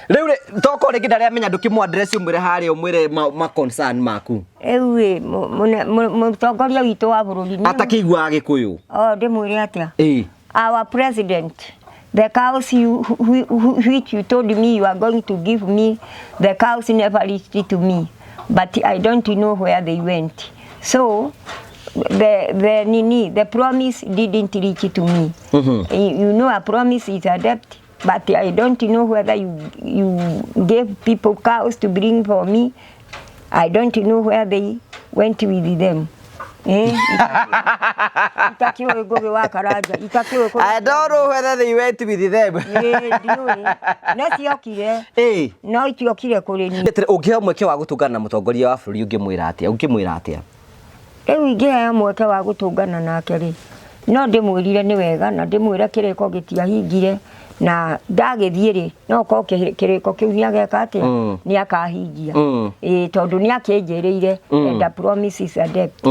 Rĩu rĩ, tokorwo rĩngĩ ndarĩ amenya ndũkĩmũ address ũmwĩre harĩa ũmwĩre ma concern maku. Rĩu ĩ mũtongoria witũ wa bũrũri Atakĩiguaga Gĩkũyũ. O ndĩmwĩre atĩa? Ĩĩ. Our president, the cows you, which you told me you are going to give me, the cows never reached to me, but I don't know where they went. So the nini, the promise didn't reach to me. You know, a promise is a debt, but I don't know whether you gave people cows to bring for me. I don't know where they went with them. Eh, itakĩũĩ Ngũgĩ wa Karanja, itakĩũĩ kũrĩa. I don't know whether they went with them. Ĩĩ, ndiũĩ. No ciokire. Ĩĩ. No itiokire kũrĩ niĩ. Atĩrĩ, ũngĩheo mweke wa gũtũngana na mũtongoria wa bũrũri ũngĩmwĩra atĩa? Ũngĩmwĩra atĩa? Rĩu ingĩheo mweke wa gũtũngana nake rĩ, no ndĩmwĩrire nĩ wega na ndĩmwĩre kĩrĩko gĩtiahingire na ndagĩthiĩ rĩ, no korwo kĩrĩko kĩu nĩageka atĩa? Nĩakahingia. Ĩĩ, tondũ nĩakĩnjĩrĩire and a promise is a debt.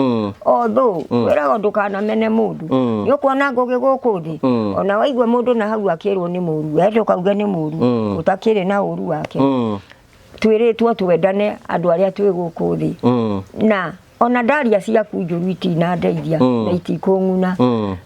Although wĩragwo ndũkanamene mũndũ. Nĩ ũkuona Ngũgĩ gũkũ thĩ, ona waigua mũndũ na hau akĩrwo nĩ mũru, we ndũkauge nĩ mũru, ũtakĩrĩ na ũru wake. Twĩrĩtwo twendane andũ arĩa twĩ gũkũ thĩ. Na ona ndaria ciaku njũru itinandeithia na itikũng'una,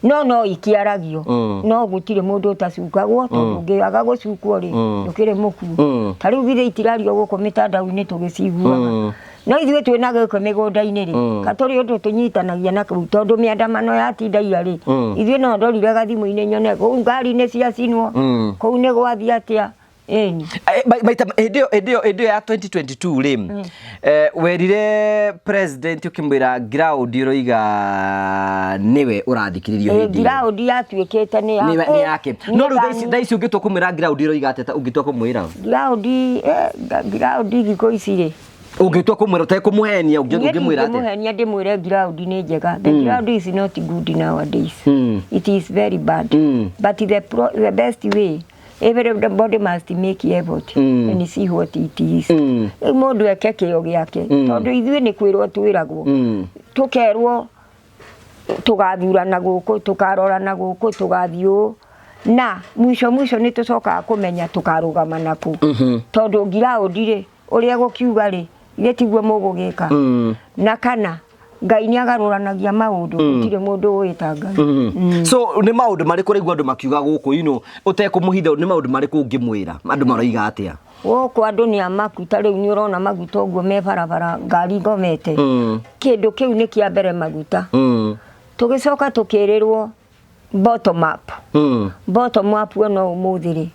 no ikĩaragio, no gũtirĩ mũndũ ũtacukagwo, tondũ ũngĩaga gũcukwo rĩ, ndũkĩrĩ mũkuo. Ta rĩu githĩ itirario gũkũ mĩtandao-inĩ tũgĩciguaga, no ithuĩ twĩna gũkũ mĩgũnda-inĩ rĩ, ka tũrĩ ũndũ tũnyitanagia na kũu, tondũ mĩandamano yatinda ira rĩ, ithuĩ no ndorire gathimũ-inĩ nyone kũu ngari nĩ ciacinwo, kũu nĩ gwathiĩ atĩa. Ĩni. Maita hĩndĩ ĩyo ya 2022 rĩ, werire president ũkĩmwĩra ground ũroiga nĩwe ũrathikĩrĩrio hĩndĩ ĩyo. Ground yatuĩkĩte nĩ Nĩ yake, no rĩu thaa ici ũngĩtua kũmwĩra ground ĩroiga atĩa, ũngĩtua kũmwĩra? Ground, ground thikũ ici rĩ, Ũngĩtua kũmwĩra ũtekũmũhenia, ũngĩmwĩra atĩa? Ndingĩmũhenia ndĩmwĩre ground nĩ njega. The ground is not good nowadays. It is very bad. But the best way, everybody must make effort and see what it is. Rĩu mũndũ eke kĩo gĩake, tondũ ithuĩ nĩ kwĩrwo twĩragwo, tũkerwo tũgathurana gũkũ, tũkarorana gũkũ, tũgathiĩ ũũ, na mwisho mwisho nĩ tũcokaga kũmenya tũkarũgama nakũ, tondũ ground rĩ, ũrĩa gũkiuga rĩ, ithe tiguo mũgũgĩka. Na kana Ngai nĩ agarũranagia maũndũ, gũtirĩ mũndũ ũĩ ta Ngai. So nĩ maũndũ marĩkũ ũraigua andũ makiuga gũkũ ino ũtekũmũhitha, nĩ maũndũ marĩkũ ũngĩmwĩra andũ maroiga atĩa? Gũkũ andũ nĩ amaku, ta rĩu nĩ ũrona maguta ũguo me barabara, ngari ngomete. Kĩndũ kĩu nĩ kĩa mbere, maguta. Tũgĩcoka tũkĩrĩrwo bottom up. Bottom up ona ũmũthĩ rĩ,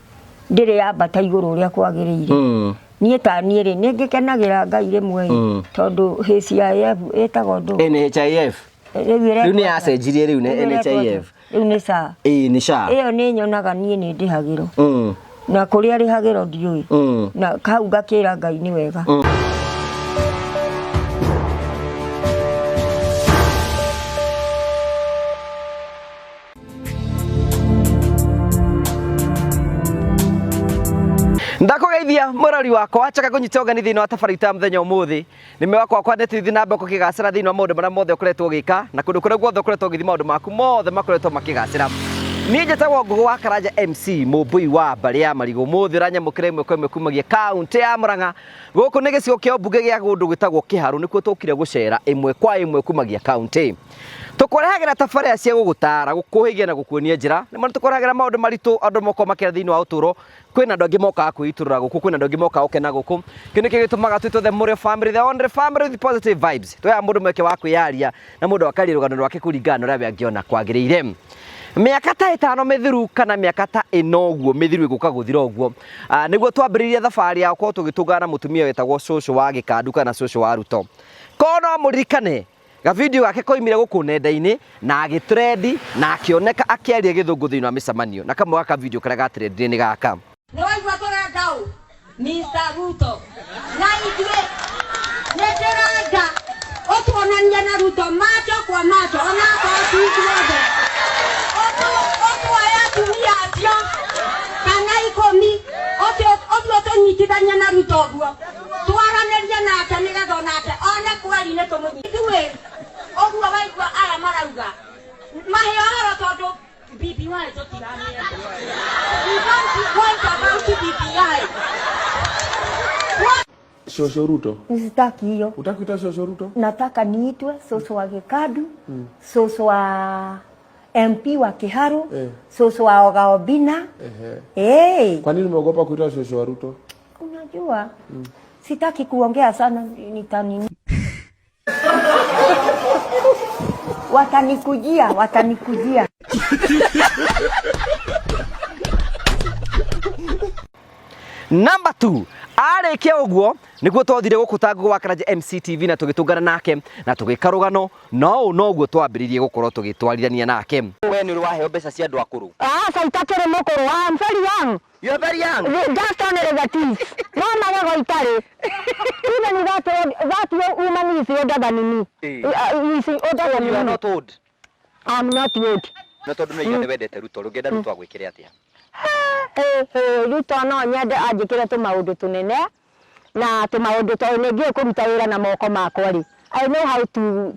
ndĩrĩ yambata igũrũ ũrĩa kwagĩrĩire. Niĩ ta niĩ rĩ, nĩ ngĩkenagĩra Ngai rĩmwe ĩ, tondũ HIF ĩtagwo ndũ? NHIF. Rĩu Rĩu nĩ yacenjirie, rĩu nĩ NHIF. Rĩu nĩ SHA. Ĩĩ, nĩ SHA. Ĩyo nĩ nyonaga niĩ nĩ ndĩhagĩrwo, na kũrĩa rĩhagĩrwo ndiũĩ, na hau ngakĩra Ngai nĩ wega. Ndakũgeithia mũrori wakwa, njoka kũnyita ũgeni thĩinĩ wa tabarĩra itũ ya mũthenya ũmũthĩ. Nĩ me wakwa kwa neti na mbere kũkĩgacĩra thĩinĩ wa maũndũ marĩa mothe ũkoretwo ũgĩka na kũndũ kũrĩa guothe ũkoretwo ũgĩthiĩ, maũndũ maku mothe makoretwo makĩgacĩra. Niĩ njĩtagwo Ngũgũ wa Karanja MC mũmbũi wa mbarĩ ya marigũ. Mũthĩ ũranyamũkĩra ĩmwe kwa ĩmwe kumagia kaũntĩ ya Murang'a. Gũkũ nĩ gĩcigo kĩa ũmbunge gĩa kũndũ gwĩtagwo Kĩharũ, nĩkuo tũkire gũcera ĩmwe kwa ĩmwe kumagia kaũntĩ. Tũkũrehagĩra tabarĩra cia gũgũtara, gũkũhĩgia na gũkuonia njĩra. Nĩ tũkũrehagĩra maũndũ maritũ andũ mokorwo makĩra thĩinĩ wa ũtũũro. Kwĩna andũ angĩ mokaga kwĩitũrũra gũkũ, kwĩna andũ angĩ mokaga gũkena gũkũ. Kĩu nĩkĩo gĩtũmaga twĩtwo the Mũrĩo family, the only family with positive vibes. Tũheaga mũndũ mweke wa kwĩyaria na mũndũ akaria rũgano rwake kũringana na ũrĩa we angĩona kwagĩrĩire. Mĩaka ta 5 mĩthiru kana mĩaka ta 4 ũguo mĩthiru ĩgũka gũthira ũguo, nĩguo twambĩrĩirie thabarĩ ya gũkorwo tũgĩtũngana na mũtumia wetagwo cũcũ wa Gĩkandu kana cũcũ wa Ruto. Korwo no mũririkane gavideo gake koimire gũkũ nenda-inĩ na agĩtrendi na akĩoneka akĩaria Gĩthũngũ thĩinĩ wa mĩcemanio, na kamwe gaka video karĩa gatrendire nĩ gaka. Nĩ waigua tũrenda ũ? Mr. Ruto. Na ithuĩ nĩ tũrenda ũtuonanie na Ruto macho kwa macho, onakorwo ti ithuothe. Ũtuoe atumia acio kana 10, ũthiĩ ũtũnyitithanie na Ruto ũguo, twaranĩrie nake nĩgetha onake one kweri nĩ tũmũnyitithanie. Ithuĩ ũguo waigua aya marauga mahe ũhoro, tondũ BBI tũtiramĩenda. We don't want about BBI. Shosho Ruto. Sitaki hiyo. Utaki kuitwa Shosho Ruto? Nataka niitwe soso wa Gĩkandu, soso wa MP wa Kiharu, soso wa Oga Obinna. Hey. Kwa nini umeogopa kuitwa shosho wa Ruto? Unajua, sitaki kuongea sana, nitani watanikujia, watanikujia. Number 2, arĩkia ũguo nĩguo twathire gũkũ ta Ngũgũ wa Karanja MCTV na tũgĩtũngana nake na tũgĩka rũgano no ũũ noguo twambĩrĩirie gũkorwo tũgĩtwarithania nake. We nĩ ũrĩ waheo mbeca cia andũ akũrũ? Aca, itakĩrĩ mũkũrũ. I'm very young. You are very young. Just only the teeth. No magego itarĩ. Even that woman is older than me. Is older than You are me. not old. I'm not old. No tondũ nĩ nĩ wendete Ruto, ũngĩenda Ruto agwĩkĩre atĩa? Hey, hey, Ruto no nyende anjĩkĩre tũmaũndũ tũnene na tũmaũndũ tondũ nĩ ngĩũĩ kũruta wĩra na moko makwa rĩ. I know how to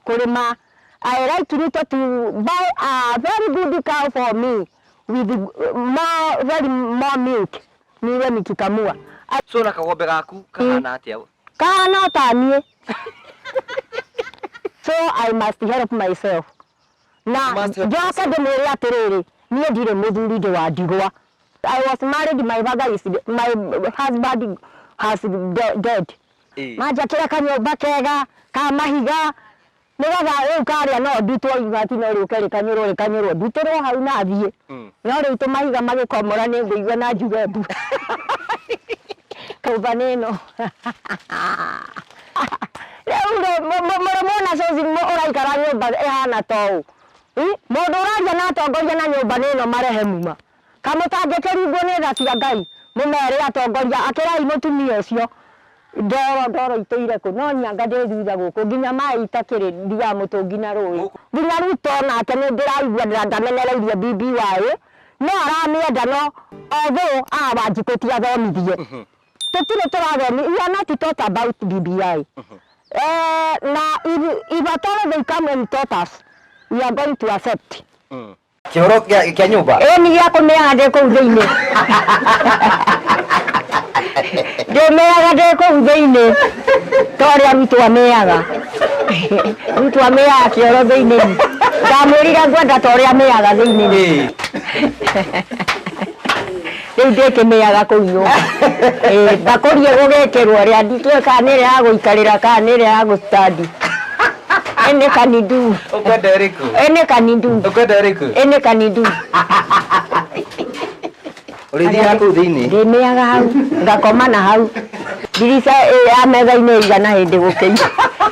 kũrĩma. I like Ruto to buy a very good cow for me with more, very more milk niwe nikikamua. So na kagombe gaku kahana atĩa? Kahana ta niĩ. So I must help myself. Na You must help. Njoke ndĩmwĩre atĩrĩrĩ, niĩ ndirĩ mũthuri, ndĩ wa ndigwa. I was married, my father is, my husband has dead. Manjakĩra kanyũmba kega ka mahiga nĩgetha rĩu karĩa no ndutwo ibati no rĩũke rĩkanyũrwo rĩkanyũrwo ndutĩrwo hau na thiĩ. No rĩu tũmahiga magĩkomora nĩ ngũigua na njuge mbu. Kaumba nĩ ĩno. Rĩu rĩ, mũrĩmwona coci ũraikara nyũmba ĩhana ta ũũ. Mũndũ ũraria na atongoria na nyũmba nĩ ĩno marehemu ma. Kamũtangĩkĩringwo nĩ tha cia Ngai, mũmere atongoria, akĩrai mũtumia ũcio. Ndoro ndoro itũire kũ, no nyanga ndĩ thutha gũkũ, nginya maĩ itakĩrĩ, ndigaga mũtũngi na rũĩ. Nginya Ruto nake nĩ ndĩraigua ndamenereirie BBI, no aramĩenda no although aa Wanjikũ ti athomithie. Tũtirĩ tũrathomi, we are not taught about BBI. Na if at all they come and taught us, we are going to accept. Kĩhoro kĩa nyũmba? Ĩĩ, nĩ gĩa kũmĩaga ndĩ kũu thĩinĩ. Ndĩmĩaga ndĩ kũu thĩinĩ. Ta ũrĩa Ruto amĩaga. Ruto amĩaga kĩoro thĩinĩ. Ndamwĩrire ngwenda ta ũrĩa amĩaga thĩinĩ. Rĩu ndĩkĩmĩaga kũu nyũmba. Mbakũri ĩgũgĩkĩrwo ũrĩa ndikĩũĩ kana nĩ ĩrĩa ya gũikarĩra kana nĩ ĩrĩa ya gũstandi. Ĩnĩ kanindu. Ũkwenda ĩrĩkũ? Ĩnĩ kanindu. Ũkwenda ĩrĩkũ? Ĩnĩ kanindu. Ũrĩthiaga kũu thĩinĩ? Ndĩmĩaga hau, ngakoma na hau. Ndirica ya metha-inĩ ĩigana hĩndĩ gũkĩira.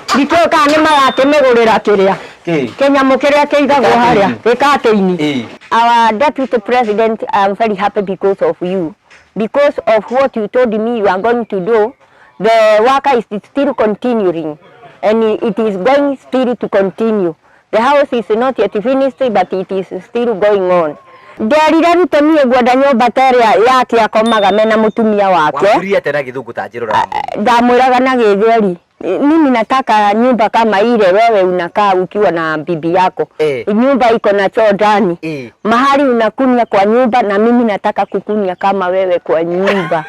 Ndikĩũĩ kana nĩ marakĩmĩgũrĩra kĩrĩa. Kĩ? Kĩnyamũ kĩrĩa kĩigagwo harĩa, gĩkatĩini. Our deputy president, I am very happy because of you. Because of what you told me you are going to do, the work is still continuing. And it is going still to continue. The house is not yet finished, but it is still going on. Nderire Ruto niĩ ngwenda nyũmba ta ĩrĩa yake akomaga mena mũtumia wake. Wamwĩrire atĩa na Gĩthũngũ ta njĩrora? Ndamwĩraga na Gĩthweri. Mimi nataka nyumba kama ile wewe unakaa ukiwa na bibi yako. Nyumba iko na choo ndani. Mahali unakunya kwa nyumba na mimi nataka kukunya kama wewe kwa nyumba.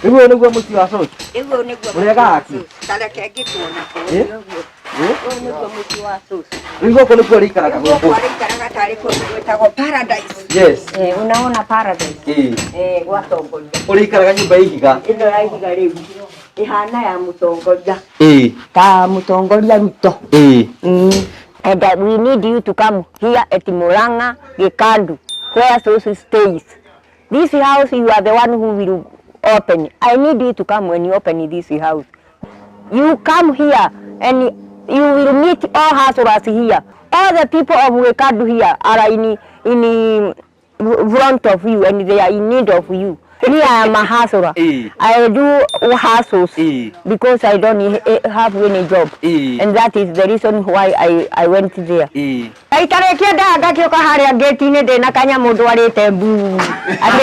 Nĩguo nĩguo mũciĩ wa cũcũ. Nĩguo nĩguo Ũrĩa gaki? Tareke ngĩkuona. Nĩguo Nĩguo mũciĩ wa cũcũ. Rĩu gũkũ nĩkuo rĩikaraga gũkũ. Gũkũ rĩikaraga tarĩ kũndũ gwĩtagwo paradise. Yes. Unaona paradise? Gwa tongoria. Ũrĩikaraga nyũmba ya ihiga. Ĩno ya ihiga rĩu ĩhana ya mũtongoria. Ta mũtongoria Ruto. And we need you to come here at Murang'a Gikandu, where Sosu stays. This house, you are the one who will open. I need you to come when you open this house. You come here and you will meet all hustlers here. All the people of Gikandu here are in front of you and they are in need of you. Me, I am a hustler. I do hustles because I don't have any job. And that is the reason why I went there. Aitarekia ndanga ngĩũka harĩa ngĩti-inĩ ndĩna kanyamũ ndwarĩte mbu. Atĩ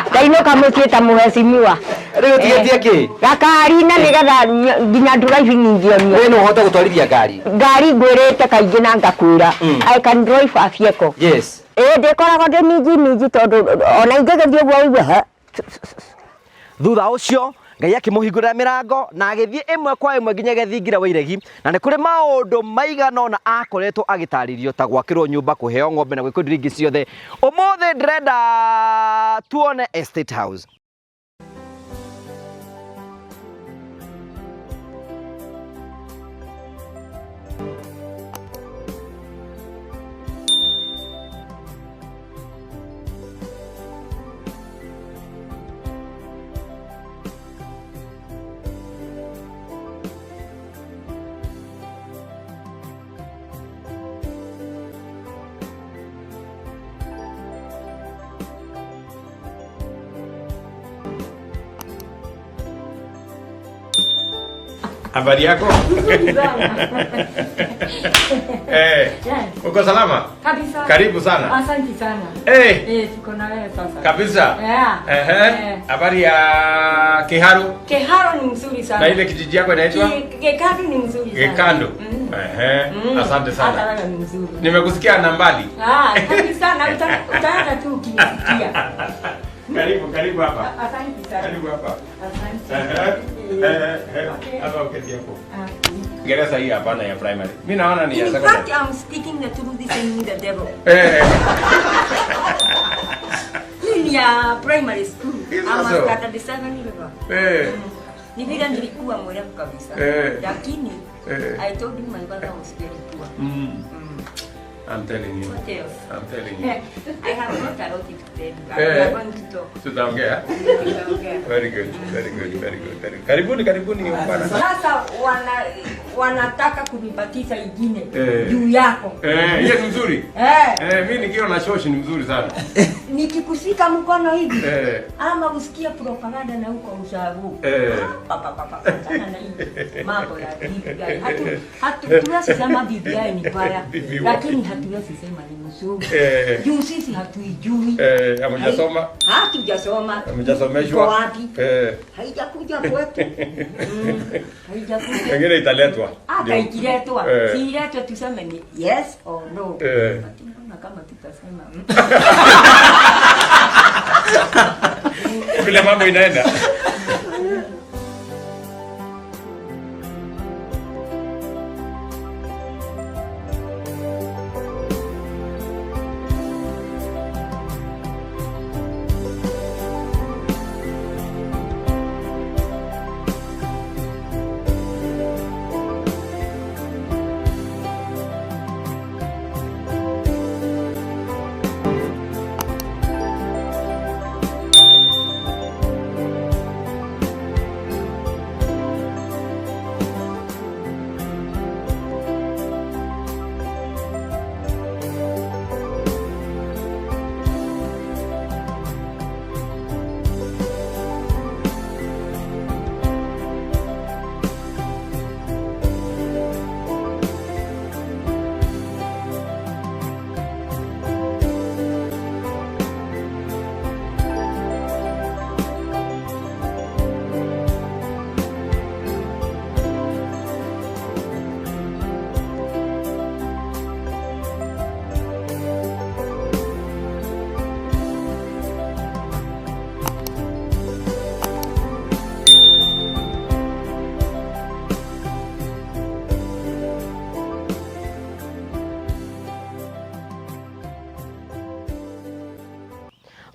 ndainũka mũciĩ ta mũhecimiwa. Rĩu ũtigĩtie kĩ? Gakari na nĩgetha nginya driving ingĩonio. We no ũhote gũtwarithia ngari? Ngari ngwĩrĩte kaingĩ na ngakwĩra. I can drive a vehicle. Ndĩkoragwo ndĩ minji minji tondũ ona ingĩgĩthiĩ ũguo ũigue he. Thutha ũcio Ngai akĩmũhingũrĩra mĩrango na agĩthiĩ ĩmwe kwa ĩmwe nginya gĩthingira wa iregi, na nĩ kũrĩ maũndũ maigana ũna akoretwo agĩtarĩrio ta gwakĩrwo nyũmba, kũheo ng'ombe na gwĩkwo indo ingĩ ciothe. Ũmũthĩ ndĩrenda tuone Estate House. Habari yako? Eh, uko salama? Kabisa. Karibu sana. Asante sana. Eh, Eh, tuko na wewe sasa. kabisa. Yeah. Ehe. Eh. Habari ya Kiharu Keharo ni mzuri sana. na ile kijiji yako inaitwa Gekadu ni mzuri sana. Gekando. Mm. Ehe. Mm. Asante Hata sana. wewe ni mzuri. Nimekusikia na mbali. Ah, kabisa na utaanza tu ukinisikia. Karibu, karibu hapa. Asante sana. Karibu hapa. Asante. Ehe. Ehe. Okay. Hapa uketi hapo. Ah. Gereza hii hapana ya primary. Mimi naona ni ya In secondary. fact, I'm speaking the truth is in the devil. Eh. Hii ni ya primary school. Hizo I'm a so. standard 7 level. Eh. Ni vile nilikuwa mwerevu kabisa. Eh. Lakini Eh. I told you my brother was very poor. Mm. I'm telling you. What else? I'm telling you. I have not a lot to tell you. Eh. We are going to talk. Tutaongea. Tutaongea. Very good, very good, very good, very good. Karibuni, karibuni bwana. Sasa wanataka kunibatiza ingine Eh. juu yako. Eh, hiyo ni mzuri. Eh, Eh, mimi nikiwa na shoshi ni mzuri sana. nikikushika mkono hivi Eh. ama usikie propaganda na huko ushagu. Eh. Pa pa pa pa achana na hii mambo ya BBI. Hatuwezi sema BBI ni mbaya, BBI. lakini hatuwezi sema ni mzuri. Eh. Juu sisi hatuijui. Eh, hamjasoma? Hatujasoma. Hamjasomeshwa? Iko wapi? Eh, Haijakuja kwetu. Haijakuja. pengine italetwa. Hata Ndio. ikiletwa, Eh. si iletwe tuseme ni yes or no. Eh. But naona kama tutasema Vile mambo inaenda.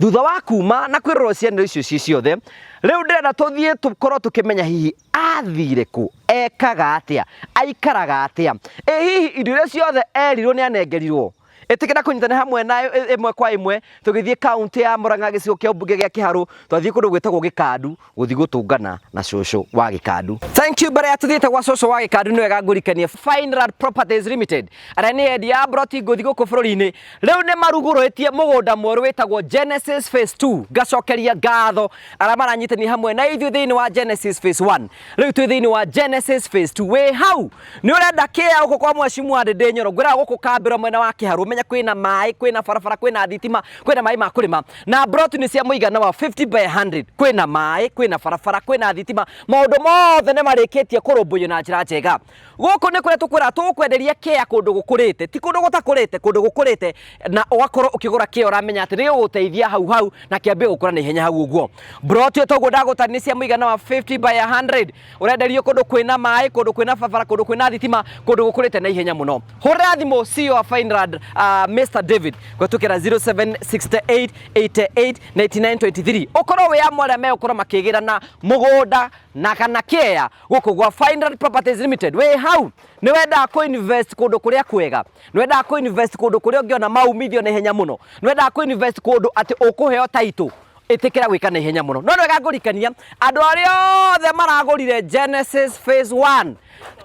Thutha wa kuma na kwirora cianĩrĩro icio ci ciothe, rĩu ndĩrenda tũthiĩ tũkorwo tũkĩmenya hihi athire kũ, ekaga atĩa, aikaraga atĩa, ĩ hihi indo iria ciothe erirwo nĩ anengerirwo. Ĩtĩkĩra kũnyitana hamwe na ĩmwe kwa ĩmwe tũgĩthiĩ kaunti ya Murang'a gĩcigo kĩa ũmbunge gĩa Kĩharũ, twathiĩ kũndũ gwĩtagwo Gĩkandu gũthiĩ gũtũngana na cũcũ wa Gĩkandu. Thank you. Mbere ya tũthiĩte gwa cũcũ wa Gĩkandu nĩ wega ngũrikanie Fineland Properties Limited arĩa nĩ endia a broti ngũthi gũkũ bũrũri-inĩ, rĩu nĩ marugũrĩtie mũgũnda mwerũ wĩtagwo Genesis Phase 2. Ngacokeria ngatho arĩa maranyitania hamwe na ithuĩ thĩinĩ wa Genesis Phase 1. Rĩu twĩ thĩinĩ wa Genesis Phase 2. Wĩ hau nĩ ũrenda kĩa gũkũ kwa Mheshimiwa Ndĩndĩ Nyoro, ngwĩraga gũkũ kambĩro mwena wa Kĩharũ, menya kwĩna maĩ, kwĩna barabara, kwĩna thitima, kwĩna maĩ ma kũrĩma, na broti nĩ cia mũigana wa 50 by 100. Kwĩna maĩ, kwĩna barabara, kwĩna thitima, maũndũ mothe nĩ marĩkĩtie kũrũmbũiyo na njĩra njega. Gũkũ nĩ kũrĩa tũkwĩra tũgũkwenderia kĩa kũndũ gũkũrĩte, ti kũndũ gũtakũrĩte, kũndũ gũkũrĩte, na ũgakorwo ũkĩgũra kĩa ũramenya atĩ nĩ gĩgũgũteithia hau hau na kĩambie gũkũra na ihenya hau ũguo. Broti ĩyo toguo ndagũtarĩria nĩ cia mũigana wa 50 by 100. Ũrenderio kũndũ kwĩna maĩ, kũndũ kwĩna barabara, kũndũ kwĩna thitima, kũndũ gũkũrĩte na ihenya mũno. Hũrĩra thimũ CEO wa Fineland, Mr David kũhetũkĩra 0768 88 99 23. Ũkorwo wĩ amwe arĩa megũkorwo makĩgĩra na mũgũnda na kana kĩea gũkũ gwa Fineland Properties Limited. Wĩ hau nĩ wendaga kũ invest kũndũ kũrĩa kwega, nĩ wendaga kũ invest kũndũ kũrĩa ũngĩona maumithio na ihenya mũno, nĩ wendaga kũ invest kũndũ atĩ ũkũheo title, ĩtĩkĩra gwĩka na ihenya mũno. No nĩ wega ngũrikania andũ arĩa othe maragũrire Genesis Phase 1,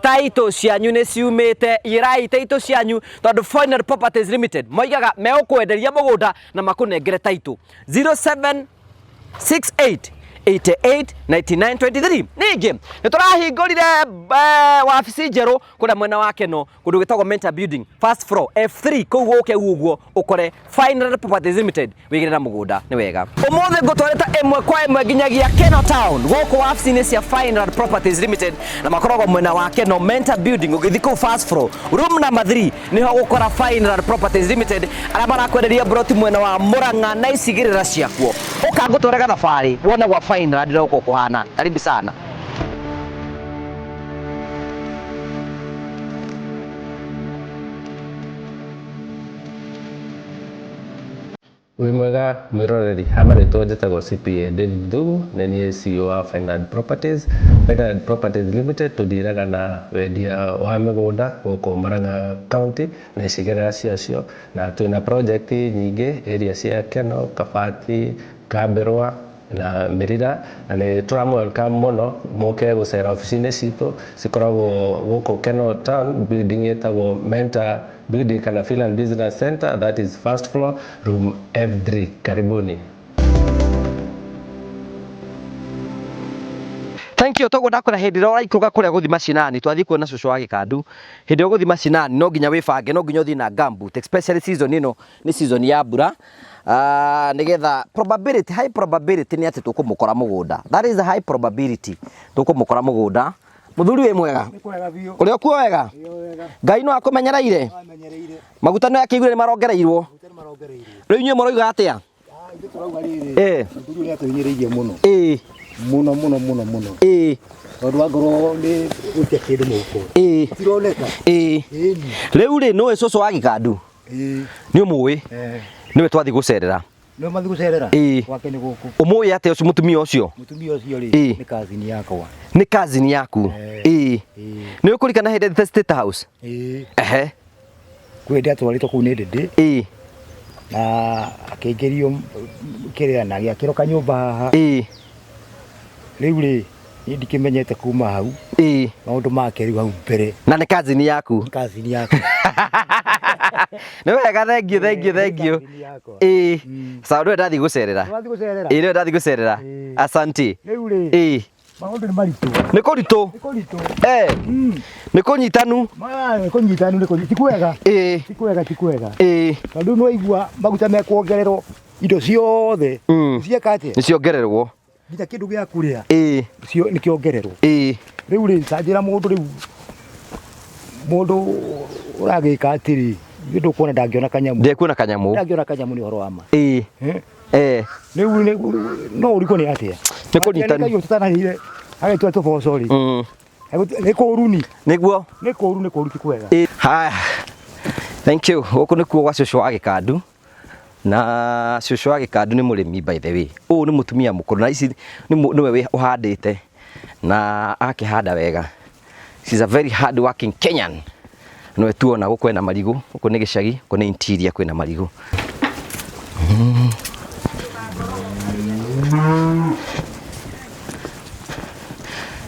title cianyu nĩ ciumĩte. Ĩrai title cianyu tondũ Final Properties Limited moigaga megũkwenderia mũgũnda na makũnengere title. 07 68 88 99 23. Ningĩ nĩ tũrahingũrire wabici njerũ kũrĩa mwena wa Keno, kũndũ gwĩtagwo Mentor Building, first floor F3. Kũu ũke ũguo ũkore Final Properties Limited wĩgĩre na mũgũnda. Nĩ wega ũmũthĩ ngũtwarĩte ĩmwe kwa ĩmwe nginyagia Keno Town, gũkũ wabici-inĩ cia Final Properties Limited, na makoragwo mwena wa Keno, Mentor Building. Ũgĩthiĩ kũu first floor, room number 3, nĩho gũkora Final Properties Limited, arĩa marakwenderia broti mwena wa Murang'a na icigĩrĩra ciakuo. Ũka ngũtware gathabarĩ wone gwa Final ndĩrĩa gũkũ kũhana. Karibu sana. Wĩ mwega mwĩroreri, ha marĩtwa njĩtagwo CPA David Thugu, nĩ niĩ CEO wa Fineland Properties. Fineland Properties Limited tũndiraga na wendia wa mĩgũnda gũkũ Murang'a County na icigĩrĩra ciacio, na twĩna project nyingĩ area cia Keno, Kabati, Kambĩrwa na Mĩrira, na nĩ tũramũ welcome mũno mũke gũcera obici-inĩ citũ. Cikoragwo gũkũ Keno Town, building ĩtagwo Mentor Building kana Finland Business Center, that is first floor, room F3. Karibuni. Thank you. Toguo ndakwĩra, hĩndĩ ĩrĩa ũraikũrũka kũrĩa gũthiĩ macinani, twathiĩ kuona cũcũ wa gĩkandu. Hĩndĩ ĩrĩa ũgũthiĩ macinani, no nginya wĩbange, no nginya ũthiĩ na gumboot, especially season ĩno nĩ season ya mbura, nĩgetha probability, high probability nĩ atĩ tũkũmũkora mũgũnda. That is a high probability tũkũmũkora mũgũnda. Mũthuri, wĩ mwega? Ũrĩa ũkuo wega? Ngai no akũmenyereire. Maguta no akĩiguire nĩ marongereirwo. Rĩu inyuĩ mũroiga atĩa? Mũthuri ũrĩa atũhinyĩrĩirie mũno. Mũno mũno mũno mũno. Tondũ angorwo nĩ gũikia kĩndũ mũhuko, tironeka. Rĩu rĩ, nĩũĩ cũcũ wa gĩkandu? Nĩ ũmũĩ? Nĩwe twathiĩ gũcerera. Nĩ mathiĩ gũcerera. Ĩĩ. Gwake nĩ gũkũ. Ũmũĩ atĩa ũcio mũtumia ũcio? Mũtumia ũcio rĩ, nĩ cousin yakwa. Nĩ cousin yaku? Ĩĩ. Nĩ ũkũririkana hĩndĩ ĩrĩa State House? Ĩĩ. Ehe. Kwĩ hĩndĩ atwarĩtwo kũu nĩ ndĩndĩ na akĩingĩrio kĩrĩa na gĩakĩrwo kanyũmba haha. Rĩu rĩ, niĩ ndikĩmenyete kuma hau maũndũ make rĩu hau mbere. Na nĩ cousin yaku? Cousin yakwa. Nĩ wega, thank you, thank you, thank you. Ĩĩ, sawa, nĩwe ndathiĩ gũcerera. Wathiĩ gũcerera. Ĩĩ, nĩwe ndathiĩ gũcerera. Asante. Rĩu rĩ, maũndũ nĩ maritũ. Nĩ kũritũ. Nĩ kũritũ. Nĩ kũnyitanu. Nĩ kũnyitanu, nĩ kũnyitanu, ti kwega. Ti kwega, ti kwega. Tondũ nĩ waigua maguta mekuongererwo, indo ciothe cieka atĩa? Nĩ ciongererwo. Nginya kĩndũ gĩa kũrĩa cio nĩ kĩongererwo. Rĩu rĩ, ta njĩra mũndũ, rĩu mũndũ ũragĩka atĩrĩ, nĩ ndũkuona ndangĩona kanyamũ. Ndekuona kanyamũ. Ndangĩona kanyamũ, nĩ ũhoro wa ma. Rĩu no ũrigwo nĩ atĩa. Nĩ kũnyitanu. Kaiyũ tũtanahire agĩtua tũboco rĩ, nĩ kũũru ni. Nĩguo. Nĩ kũũru, nĩ kũũru, ti kwega. Haya, thank you. Gũkũ nĩkuo gwa cũcũ wa gĩkandu, na cũcũ wa gĩkandu nĩ mũrĩmi, by the way. Ũyũ nĩ mũtumia mũkũrũ, na ici nĩwe ũhandĩte na akĩhanda wega. She's a very hard working Kenyan. Nĩwe tuona gũkũ ena marigũ. Gũkũ nĩ gĩcagi, gũkũ nĩ interior, kwĩna marigũ.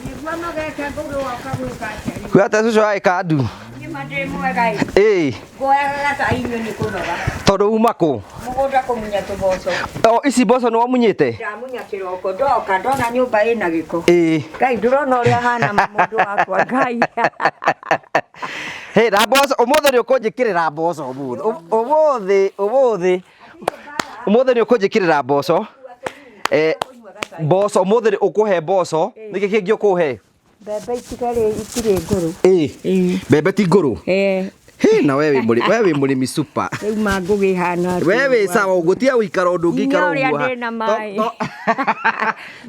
Nĩguo mũgeke ngũgĩ woka gwĩka atĩa? Kwĩ atĩa, cũcũ wa gĩkandu? Ngima ndĩ mwega ĩ. Nguoyaga gacai inyuĩ nĩ kũnoga. Tondũ uma kũ? Mũgũnda kũmunya tũboco. O ici mboco nĩ wamunyĩte? Ndamunya kĩroko, ndoka ndona nyũmba ĩna gĩko. Ngai, ndũrona ũrĩa hana mũndũ wakwa, Ngai. Hey, na mboco ũmũthĩ nĩ ũkũnjĩkĩrĩra mboco ũmũthĩ. Ũmũthĩ, ũmũthĩ. Ũmũthĩ nĩ ũkũnjĩkĩrĩra mboco. Mboco ũmũthĩ nĩ ũkũhe mboco. Nĩkĩ kĩngĩ ũkũhe? Mbembe itigarĩ itirĩ ngũrũ. Ĩĩ. Mbembe ti ngũrũ. Eh, Hĩ, na we wĩ mũrĩ- we wĩ mũrĩmi super. Rĩu ma ngũgĩ hana atĩa We wĩ ũguo? sawa ũguo tiga gũikara ũndũ ũngĩikara Nginya ũrĩa ũguo ha. ndĩ na maĩ.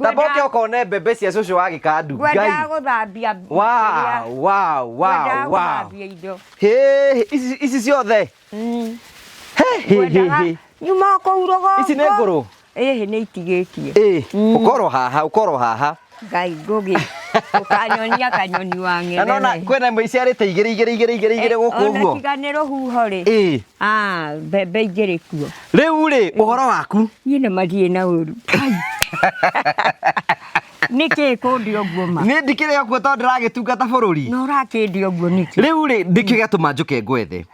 Tamba ũke ũkone mbembe cia cũcũ wa gĩkandu. Ngai. Ngwendaga gũthambia Wow, wow, wow, Ngwendaga wow. gũthambia indo. Hĩ, hĩ, ici ici ciothe. Hĩ, hĩ, hĩ, Ngwendaga hĩ. nyuma o kũu rũgongo. Ici nĩ ngũrũ? Ĩhĩ nĩ itigĩtie. Ĩ, ũkorwo haha, ũkorwo haha. Ngai ngũgĩ. Ũkanyonia kanyoni wa Na nona ng'ethene. kwĩna imwe iciarĩte igĩrĩ igĩrĩ igĩrĩ igĩrĩ igĩrĩ gũkũ Ona ũguo. tiga nĩ rũhuho rĩ. Ĩ. Ah, mbembe ingĩrĩ kuo. Rĩu rĩ, ũhoro waku? Niĩ nĩ mathiĩ na ũru. Nĩkĩ kũndĩ ũguo ma? Niĩ ndikĩrĩ o kuo tondũ ndĩragĩtungata bũrũri. Na ũrakĩndĩ ũguo nĩkĩ? Rĩu rĩ, nĩkĩo gĩatũma njũke ngwethe.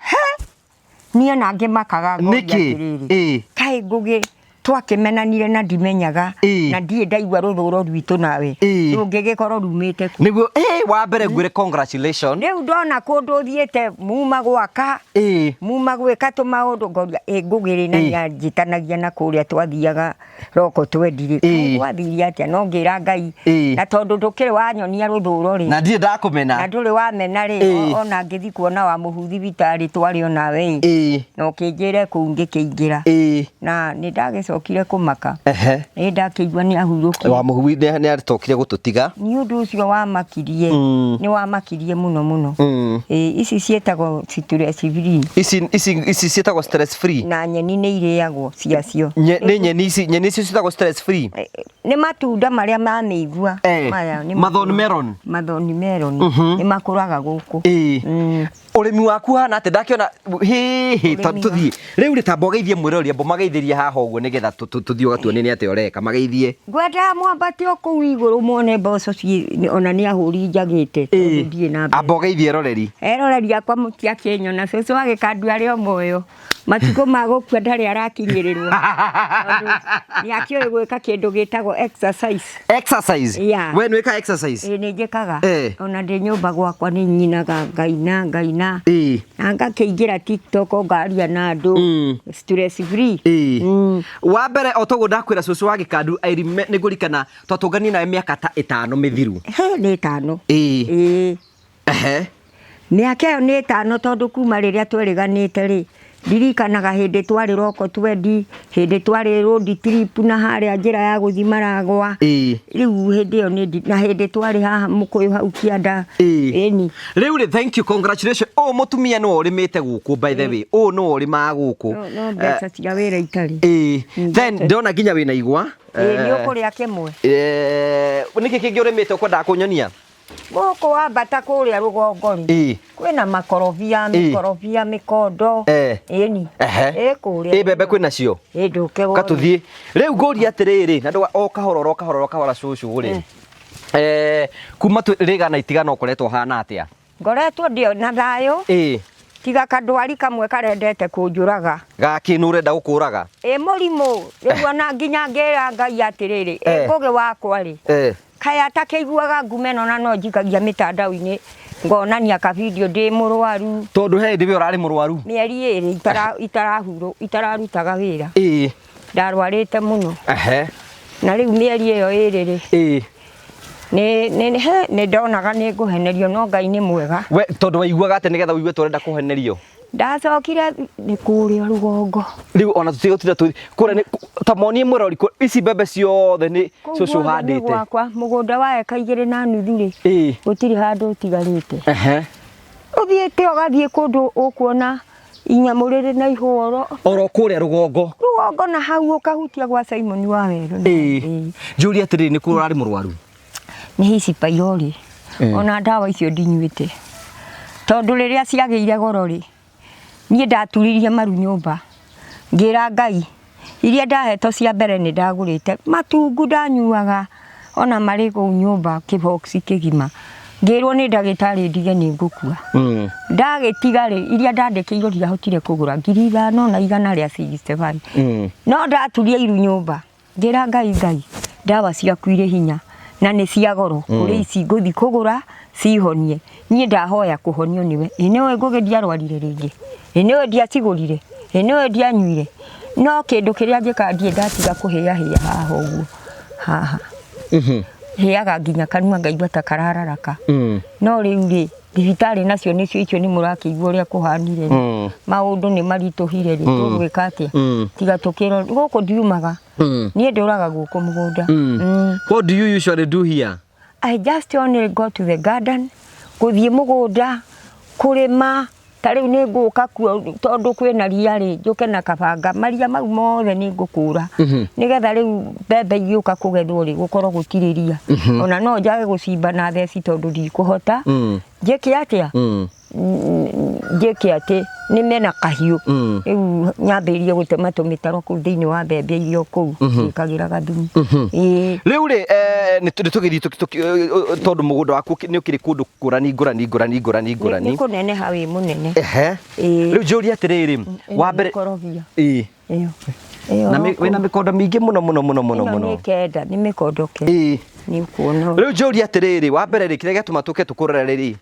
Niĩ ona ngĩmakaga ngoria Nĩkĩ? atĩrĩrĩ. Ĩ. Kaĩ ngũgĩ twakĩmenanire na ndimenyaga Ĩ. na ndirĩ ndaigua rũthũro rwitũ nawe Ĩ. rũngĩgĩkorwo rumĩte kũ. Nĩguo, ĩ, wa mbere ngwĩre congratulation. Rĩu ndona kũndũ ũthiĩte muma gwaka Ĩ. muma gwĩka tũmaũndũ ngoria ĩ ngũgĩ rĩ na Ĩ. nĩanjĩtanagia na kũrĩa twathiaga roko twendirĩ Ĩ. Kaĩ gwathiire atĩa no ngĩra Ngai Ĩ. na tondũ ndũkĩrĩ wanyonia rũthũro rĩ Na ndirĩ ndakũmena. na ndũrĩ wamena rĩ Ĩ. ona ngĩthi kuona wa mũhu thibitarĩ twarĩ onawe ĩ Ĩ. na ũkĩnjĩre kũu ngĩkĩingĩra Ĩ. na nĩ ndagĩcokire kũmaka Ehe. nĩ ndakĩigua nĩ ahurũkire Wa mũhu nĩ atokire gũtũtiga. nĩ ũndũ ũcio wamakirie nĩ wamakirie mũno mũno Ĩ, ici ciĩtagwo stress free Ici ici ici ciĩtagwo stress free. na nyeni nĩ irĩagwo ciacio Nĩ nyeni ici nyeni ici ciĩtagwo stress free. Nĩ matunda marĩa ma mĩigua Eh, maya nĩ mathorn melon. mathorn melon nĩ makũraga gũkũ Ĩ. Ũrĩmi waku hana atĩ ndakĩona hĩ hĩ Ũrĩmi tũthiĩ. Rĩu rĩ tamba ũgeithie mwĩrori ambo mageithĩrie haha ũguo nĩgetha tũthiĩ ũgatuonie nĩ atĩa ũreka mageithie. Ngwendaga mwambate o kũu igũrũ muone mboco ciĩ ona nĩ ahũri njagĩte tondũ ndirĩ na mbeca. Amba ũgeithie eroreri. Eroreri akwa mũtiakĩnyona cũcũ wa gĩkandu arĩ o muoyo matukũ ma gũkua ndarĩ arakinyĩrĩrwo tondũ nĩ akĩũĩ gwĩka kĩndũ gĩtagwo exercise. Exercise. Yeah. We nĩ wĩkaga exercise? Ĩĩ nĩ njĩkaga Eh. ona ndĩ nyũmba gwakwa nĩ nyinaga ngaina ngaina Ĩ. na ngakĩingĩra TikTok ngaria na andũ stress free. Ĩ. Wa mbere o toguo ndakwĩra cũcũ wa gĩkandu I nĩ ngũrikana twatũnganie nawe mĩaka ta ĩtano mĩthiru. He nĩ ĩtano. Ĩ. Ĩĩ. Ehe. Mĩaka ĩyo nĩ ĩtano tondũ kuma rĩrĩa twerĩganĩte rĩ ndirikanaga hĩndĩ twarĩ roko twendi hĩndĩ twarĩ road trip na harĩa njĩra ya gũthiĩ Maragwa Ĩ. rĩu hĩndĩ ĩyo nĩ na hĩndĩ twarĩ haha mũkũyũ hau kĩanda Ĩ. ĩni Rĩu rĩ thank you congratulations. Ũyũ mũtumia nĩwe ũrĩmĩte gũkũ by the way. Ũyũ nĩwe ũrĩmaga gũkũ. no mbeca cia wĩra itarĩ. Ĩ. Then ndĩrona nginya wĩna igwa. Ĩ nĩ ũkũrĩa kĩmwe. Nĩkĩ kĩngĩ ũrĩmĩte ũkwendaga kũnyonia? Gũkũ wambata kũrĩa rũgongo rĩ Ĩ. kwĩna makorobia Ĩ. mĩkorobia mĩkondo Eh. ĩni Ehe. ĩ kũrĩa Ĩ mbembe kwĩna cio? Ĩ ndũke wone. Katũthiĩ. Rĩu ngũria atĩrĩrĩ na ndũga o kahora oro kahora oro kahora cũcũ rĩ. Kuma rĩgana itigana ũkoretwo hana atĩa? Ngoretwo ndĩ na thayũ. Ĩ. Tiga kandwari kamwe karendete kũnjũraga. Gakĩ nĩ ũrenda gũkũraga? Ĩ mũrimũ rĩu ona nginya ngĩra Ngai atĩrĩrĩ ĩ ngũgĩ wakwa rĩ kaĩ atakĩiguaga ngume ĩno na no njikagia mĩtandao-inĩ ngonania ka video ndĩ mũrwaru. Tondũ he hĩndĩ we ũrarĩ mũrwaru? Mĩeri ĩrĩ itararutaga wĩra. Ĩ. Ndarwarĩte mũno. Ehe. Na rĩu mĩeri ĩyo ĩrĩ rĩ. Ĩ. Nĩ ndonaga nĩ ngũhenerio no Ngai nĩ mwega. We tondũ waiguaga atĩ nĩgetha ũigue tũrenda kũhenerio? Ndacokire nĩ kũrĩa rũgongo. Rĩu ona tũtigũtinda tũ kũrĩa nĩ ta monie mũrori ici mbembe ciothe nĩ cũcũ ũhandĩte. Gwakwa mũgũnda wa eka 2.5 rĩ. Ĩ. Gũtirĩ handũ ũtigarĩte. Ehe. Ũthiĩte ũgathiĩ kũndũ ũkuona inyamũ rĩrĩ na ihũro. Oro kũrĩa rũgongo. Rũgongo na hau ũkahutia gwa Simon wa Werũ. Ĩ. Njũrie atĩrĩrĩ nĩ kũ ũrarĩ mũrwaru? Nĩ H pylori. Ona ndawa icio ndinyuĩte. Tondũ rĩrĩa ciagĩire goro rĩ niĩ ndaturirie maru nyũmba ngĩra Ngai iria ndahetwo cia mbere nĩ ndagũrĩte matungu ndanyuaga ona marĩ kũu nyũmba kĩbox kĩgima ngĩrwo nĩ ndagĩtarĩ ndige nĩ ngũkua. Ndagĩtiga rĩ iria ndandĩkĩirwo ndiahotire kũgũra 5165. No ndaturia iru nyũmba ngĩra Ngai Ngai ndawa ciaku irĩ hinya na nĩ cia goro kũrĩ ici ngũthi kũgũra cihonie niĩ ndahoya kũhonio nĩwe. Ĩ nĩwe ngũgĩ ndiarwarire rĩngĩ, ĩ nĩwe ndiacigũrire, ĩ nĩwe ndianyuire. No kĩndũ kĩrĩa njĩkaga ndirĩ ndatiga kũhĩahĩa haha ũguo haha. Hĩaga nginya kanua ngaigua ta karararaka. No rĩu rĩ, thibitarĩ nacio nĩcio icio nĩ mũrakĩigua ũrĩa kũhanire rĩ. Maũndũ nĩ maritũhire rĩ, tũgwĩka atĩa? Tiga tũkĩro gũkũ ndiumaga. Niĩ ndũraga gũkũ mũgũnda. What do you usually do here? I just only go to the garden, gũthiĩ mũgũnda, kũrĩma, ta rĩu nĩ ngũka kuo tondũ kwĩna ria rĩ, njũke na kabanga, maria mau mothe nĩ ngũkũra, nĩgetha rĩu mbembe igĩũka kũgethwo rĩ, gũkorwo gũtirĩ ria. Ona no njage gũcimba na theci tondũ ndikũhota, njĩke atĩa? Njĩke atĩ nĩme na kahiũ, rĩu nyambĩrĩrie gũtema tũmĩtaro kũu thĩinĩ wa mbembe iria o kũu njĩkagĩra gathumu. Ĩĩ. Rĩu rĩ, nĩ tũgĩthiĩ tondũ mũgũnda waku nĩ ũkĩrĩ kũndũ ngũrani ngũrani ngũrani ngũrani ngũrani. Nĩ kũneneha wĩ mũnene. Ehe. Ĩĩ. Rĩu njũrie atĩrĩrĩ, Ĩno wa nĩ mbere korobia. Ĩĩ. Ĩyo. Ĩyo Na oro wĩna kũu. mĩkondo mĩingĩ mũno mũno mũno mũno Ĩno mũno. nĩ kenda, nĩ mĩkondo kenda. Ĩĩ. Nĩ ũkuona. Rĩu njũrie atĩrĩrĩ, wa mbere rĩ, kĩrĩa gĩatũma tũke tũkũrore rĩ,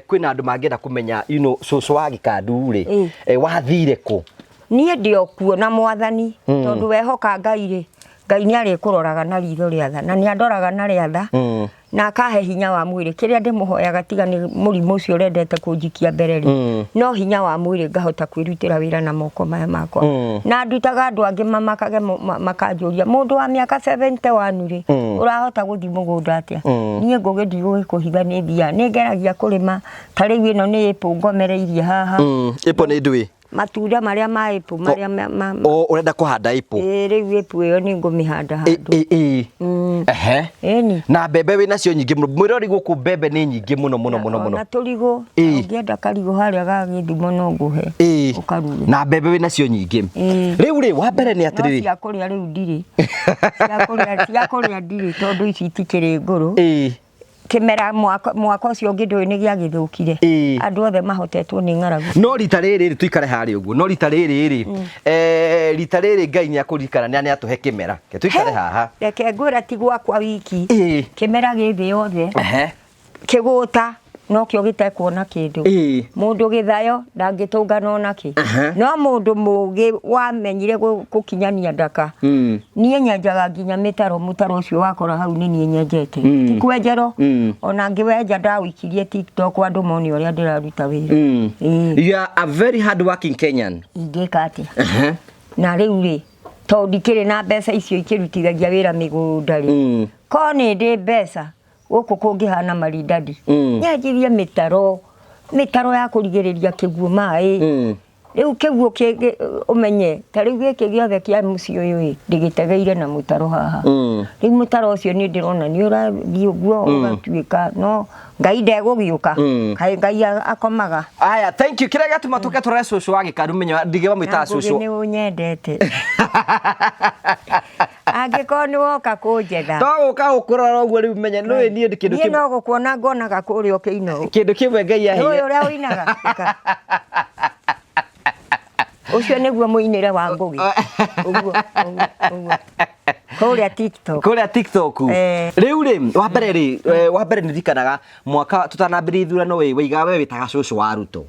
kwĩna andũ mangĩenda kũmenya, you know, cũcũ wa gĩkandu rĩ, Ĩĩ. wathire kũ? Niĩ ndĩ o kuo na mwathani, tondũ wehoka Ngai rĩ, Ngai nĩ arĩkũroraga na ritho rĩa tha, na nĩ andoraga na rĩa tha, na akahe hinya wa mwĩrĩ. Kĩrĩa ndĩmũhoyaga tiga nĩ mũrimũ ũcio ũrendete kũnjikia mbere rĩ, no hinya wa mwĩrĩ ngahota kwĩrutĩra wĩra na moko maya makwa. Na ndutaga andũ angĩ mamakage makanjũria, mũndũ wa mĩaka 71 rĩ, ũrahota gũthiĩ mũgũnda atĩa? Niĩ Ngũgĩ ndigũgĩkũhitha nĩ thiaga, nĩ ngeragia kũrĩma, ta rĩu ĩno nĩ apple ngomereirie haha. Apple nĩ ndũĩ? Matunda marĩa ma apple marĩa ma, ma, O ũrenda kũhanda apple? Ĩĩ, rĩu apple ĩyo nĩ ngũmĩhanda handũ. Ĩ, ĩ. Ehe. Ĩni. Na mbembe wĩ nacio nyingĩ mũno. Mwĩrori gũkũ mbembe nĩ nyingĩ mũno mũno mũno mũno. Ona tũrigũ, Ĩĩ. ũngĩenda karigũ harĩa ga gĩthumo no ngũhe. Ĩĩ. Ũkaruge. Na mbembe wĩ nacio nyingĩ. Ĩĩ. Rĩu rĩ, wa mbere nĩ No atĩrĩrĩ. cia kũrĩa rĩu ndirĩ. Cia kũrĩa cia kũrĩa ndirĩ tondũ ici itikĩrĩ ngũrũ. Ĩĩ. Kĩmera mwaka mwaka ũcio ũngĩ ndũĩ nĩ gĩagĩthũkire. Ĩĩ. Andũ othe mahotetwo nĩ ng'aragu. No rita rĩrĩ rĩ, tuikare harĩa ũguo. No rita rĩrĩ rĩ, rita rĩrĩ Ngai nĩ akũririkana na nĩ atũhe kĩmera. Reke tuikare haha. Reke ngwĩra ti gwakwa wiki. Ĩĩ. Kĩmera gĩ thĩ yothe. Ehe. Kĩgũta nokĩo gĩtekuona kĩndũ. Ĩĩ. Mũndũ gĩthayo ndangĩtũngana ona kĩ. Aha. No mũndũ mũgĩ wamenyire gũkinyania ndaka. Niĩ nyenjaga nginya mĩtaro, mũtaro ũcio wakora hau nĩ niĩ nyenjete. Ti kwenjerwo. Ona ngĩwenja ndawĩikirie TikTok andũ mone ũrĩa ndĩraruta wĩra. Ĩĩ. You are a very hard working Kenyan. Ingĩka atĩa? Na rĩu rĩ, tondũ ndikĩrĩ na mbeca icio ikĩrutithagia wĩra mĩgũnda rĩ, korwo nĩ ndĩ mbeca gũkũ kũngĩhana maridadi, nyanjirie mĩtaro, mĩtaro ya kũrigĩrĩria kĩguũ maĩ. Rĩu kĩguũ kĩngĩ ũmenye, ta rĩu gĩkĩ gĩothe kĩa mũciĩ ũyũ ĩ, ndĩgĩtegeire na mũtaro haha. Rĩu mũtaro ũcio nĩ ndĩrona nĩ ũrathiĩ ũguo ũgatuĩka, no Ngai ndegũgĩũka. Kaĩ Ngai akomaga. Aya, thank you. Kĩrĩa gĩatũma tũke tũrore cũcũ wa gĩkaru menyo ndige wamwĩtaga Na Ngũgĩ cũcũ. nĩ ũnyendete. Angĩkorwo nĩ woka kũnjetha. To gũka gũkũrora ũguo rĩu menye nĩ niĩ kĩndũ Niĩ kĩmwe. no gũkuona ngonaga kũrĩa ũkĩina ũũ. Kĩndũ kĩmwe Ngai Nĩ ũĩ aheire. ũrĩa ũinaga? Ĩka. Ũcio nĩguo mũinĩre wa Ngũgĩ. Ũguo, ũguo, ũguo. Kũrĩa TikTok. Kũrĩa TikTok. Eh. Rĩu rĩ, wa mbere rĩ, wa mbere ndirikanaga mwaka tũtanambĩrĩria ithurano wĩ waigaga we wĩtaga cũcũ wa Ruto.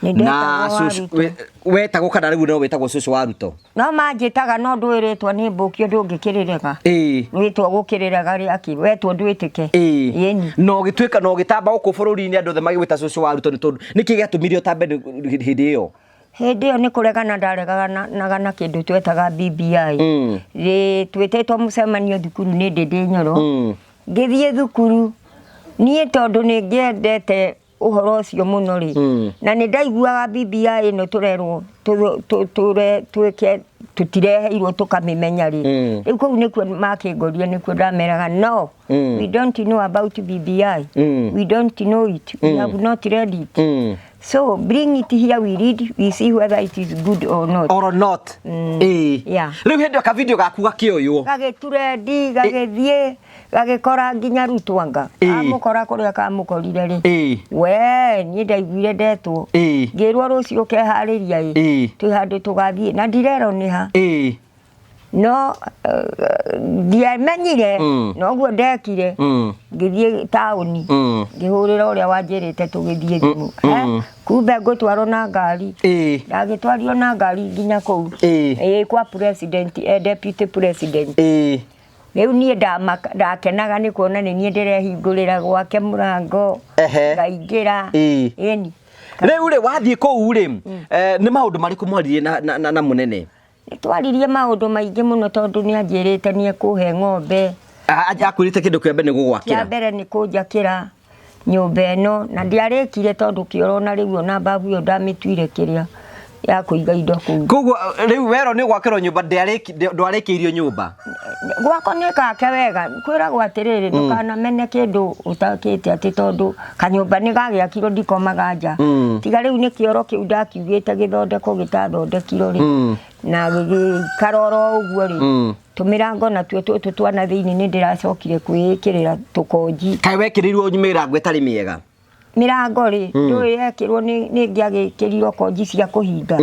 Nĩ Na ndetagwo wa cũcũ Ruto. wetagwo kana rĩu no wĩtagwo cũcũ wa Ruto? No manjĩtaga no ndũĩ rĩtwa nĩ mbũkio ndũngĩkĩrĩrega. Ĩĩ. Rĩtwa gũkĩrĩrega rĩakĩ, wetwo ndwĩtĩke. Ĩĩ. Ĩni. Na ũgĩtuĩka na ũgĩtamba gũkũ bũrũri-inĩ andũ othe magĩgwĩta cũcũ wa Ruto nĩ tondũ nĩkĩ gĩatũmire ũtambe hĩndĩ ĩyo? Hĩndĩ ĩyo nĩ kũregana ndareganaga na kĩndũ twetaga BBI. Rĩ twĩtĩtwo mũcemanio thukuru nĩ Ndĩndĩ Nyoro. Ngĩthiĩ thukuru niĩ tondũ nĩ ngĩendete ũhoro ũcio mũno rĩ, na nĩ ndaiguaga BBI ĩno tũrerwo twĩke tũtireheirwo tũkamĩmenya rĩ, rĩu kũu nĩkuo makĩngoria, nĩkuo ndameraga no, we don't know about BBI, we don't know it, we have not read it. So bring it here, we read, we see whether it is good or not. Or not. Ĩĩ. Yeah. Rĩu hĩndĩ ĩyo ka video gaku gakĩoywo. Gagĩturendi, gagĩthiĩ, gagĩkora nginya Ruto anga. Ĩĩ. Kamũkora kũrĩa kamũkorire rĩ. Ĩĩ. We, niĩ ndaiguire ndetwo. Ĩĩ. Ngĩrwo rũciũ ũkeharĩria ĩ. Ĩĩ. Twĩ handũ tũgathiĩ. Na ndirerwo nĩ ha. Ĩĩ. No, ndiamenyire, noguo ndekire. Ngĩthiĩ taũni, ngĩhũrĩra ũrĩa wanjĩrĩte tũgĩthiĩ thimũ. Kumbe ngũtwarwo na ngari. Ĩĩ. Ndagĩtwarirwo na ngari nginya kũu. Ĩĩ. Ĩĩ, kwa president, deputy president. Ĩĩ. Rĩu niĩ ndakenaga nĩ kuona nĩ niĩ ndĩrehingũrĩra gwake mũrango. Ehe. Ngaingĩra. Ĩĩ. Ĩni. Rĩu rĩ wathiĩ kũu rĩ, nĩ maũndũ marĩkũ mwaririe na mũnene? Nĩ twaririe maũndũ maingĩ mũno tondũ nĩ anjĩrĩte nĩ ekũhe ng'ombe. Akwĩrĩte kĩndũ kĩa mbere nĩ gũgwakĩra. Kĩa mbere nĩ kũnjakĩra nyũmba ĩno na ndiarĩkire tondũ kĩoro na rĩu ona mbabu ĩyo ndamĩtuire kĩrĩa ya kũiga indo kũu. Koguo rĩu werwo nĩ ũgwakĩrwo nyũmba ndwarĩkĩirio nyũmba. Gwakwa nĩ gake wega, kwĩragwo atĩrĩrĩ, ndũkanamene kĩndũ ũtakĩte atĩ tondũ kanyũmba nĩ gagĩakirwo ndikomaga nja. Tiga rĩu nĩ kĩoro kĩu ndakiugĩte gĩthondekwo gĩtathondekirwo rĩ, na gĩgĩikara oro ũguo rĩ, tũmĩrango natuo tũtũ twa na thĩinĩ nĩ ndĩracokire kwĩĩkĩrĩra tũkonji. Kaĩ wekĩrĩirwo mĩrango ĩtarĩ mĩega? Mĩrango rĩ, ndũĩ yekĩrwo nĩ ngĩagĩkĩrirwo konji cia kũhinga.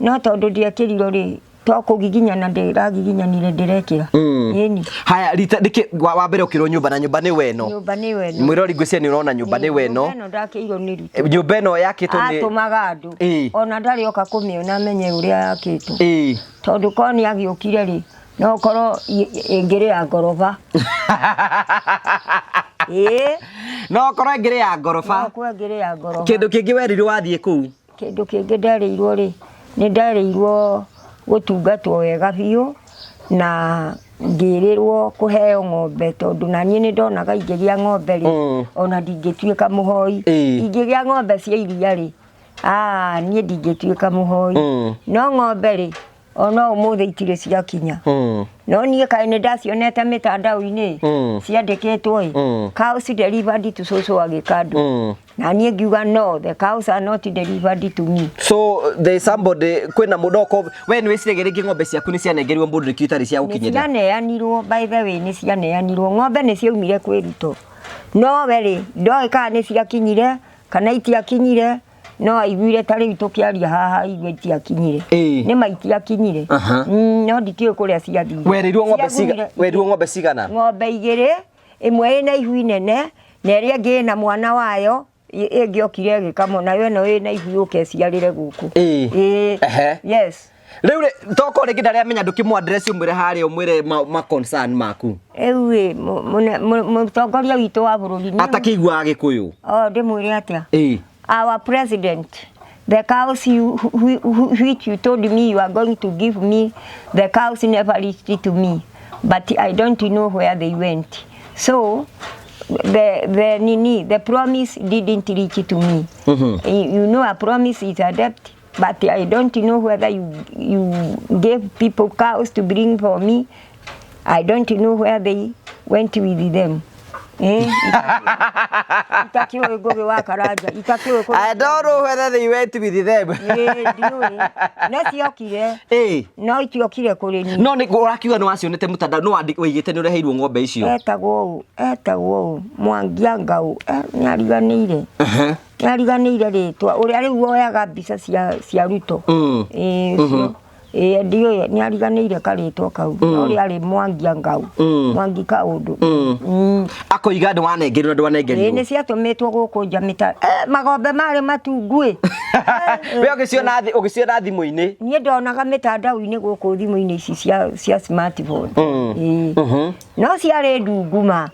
No tondũ ndiekĩrirwo rĩ, to kũgiginyana ndĩragiginyanire ndĩrekĩra. Ĩni. Haya, rita nĩkĩ wa mbere ũkĩrwo nyũmba na nyũmba nĩ weno. Nyũmba nĩ weno. Mwĩrori ngwĩciria nĩ ũrona nyũmba nĩ weno. Nyũmba ĩno ndakĩirwo nĩ Ruto. Nyũmba ĩno yakĩtwo nĩ Atũmaga andũ. Ona ndarĩ oka kũmĩona amenye ũrĩa yakĩtwo. Tondũ korwo nĩ agĩũkire rĩ, no korwo ĩngĩrĩ ya ngoroba. Ĩĩ. No korwo ĩngĩrĩ ya ngoroba. No korwo ĩngĩrĩ ya ngoroba. Kĩndũ kĩngĩ werirwo wathiĩ kũu? Kĩndũ kĩngĩ nderĩirwo rĩ, nĩ nderĩirwo gũtungatwo wega biũ na ngĩrĩrwo kũheo ng'ombe tondũ na niĩ nĩ ndonaga ingĩgĩa ng'ombe rĩ, ona ndingĩtuĩka mũhoi. Ingĩgĩa ng'ombe cia iria rĩ, niĩ ndingĩtuĩka mũhoi. No ng'ombe rĩ, ona ũmũthĩ itirĩ ciakinya. No niĩ kaĩ nĩ ndacionete mĩtandao-inĩ, ciandĩkĩtwo ĩ, cows delivered to cũcũ wa Gĩkandu. Na niĩ ngiuga no, the cows are not delivered to me. So there is somebody kwĩna mũndũ okorwo we nĩ wĩciragia rĩngĩ ng'ombe ciaku nĩ cianengerirwo mũndũ nĩkĩo itarĩ cia gũkinyĩra? Nĩ cianeanirwo, by the way, nĩ cianeanirwo. Ng'ombe nĩ ciaumire kwĩ Ruto. No we rĩ, ndoĩ kana nĩ ciakinyire kana itiakinyire, no aiguire ta rĩu tũkĩaria haha aigue itiakinyire. Nĩ ma itiakinyire. No ndikĩũĩ kũrĩa ciathire. Werirwo ng'ombe werirwo ng'ombe cigana? Ng'ombe igĩrĩ, ĩmwe ĩna ihu inene na ĩrĩa ĩngĩ ĩna mwana wayo ĩngĩokire ĩgĩkamwo nayo ĩno ĩna ihu yũke ĩciarĩre gũkũ. Yes. Rĩu rĩ, tokorwo rĩngĩ ndarĩ amenya ndũkĩmũ address ũmwĩre harĩa ũmwĩre ma concern maku. Rĩu ĩ, mũtongoria witũ wa bũrũri nĩ Atakĩiguaga Gĩkũyũ. O, ndĩmwĩre atĩa? Our president, the cows which you told me you are going to give me, the cows never reached to me, but I don't know where they went. So the promise didn't reach to me. You know, a promise is a debt, but I don't know whether you gave people cows to bring for me. I don't know where they went with them. Itakiũĩ Ngũgĩ wa Karanja, itakiũĩ kũrĩa I don't know whether they went with them. Ndiũĩ. No ciokire. No itiokire kũrĩ niĩ. No nĩ ũrakiuga nĩ wacionete mũtandao, nĩ waigĩte nĩ ũreheirwo ng'ombe icio. Etagwo ũũ, etagwo ũũ, Mwangi Ngau, nĩ ariganĩire. Nĩ ariganĩire rĩtwa, ũrĩa rĩu woyaga mbica cia Ruto. Ũcio. Ndiũĩ, nĩ ariganĩire karĩtwa kau. No ũrĩa arĩ Mwangi Ngau. Mwangi Kaũndũ. Akoiga nĩ wanengerirwo na ndwanengerirwo. Nĩ ciatũmĩtwo gũkũ nja mĩta-, magombe marĩ matungu-ĩ. We ũgĩciona thimũ-inĩ? Niĩ ndonaga mĩtandao-inĩ gũkũ thimũ-inĩ ici cia smartphone. No ciarĩ ndungu ma.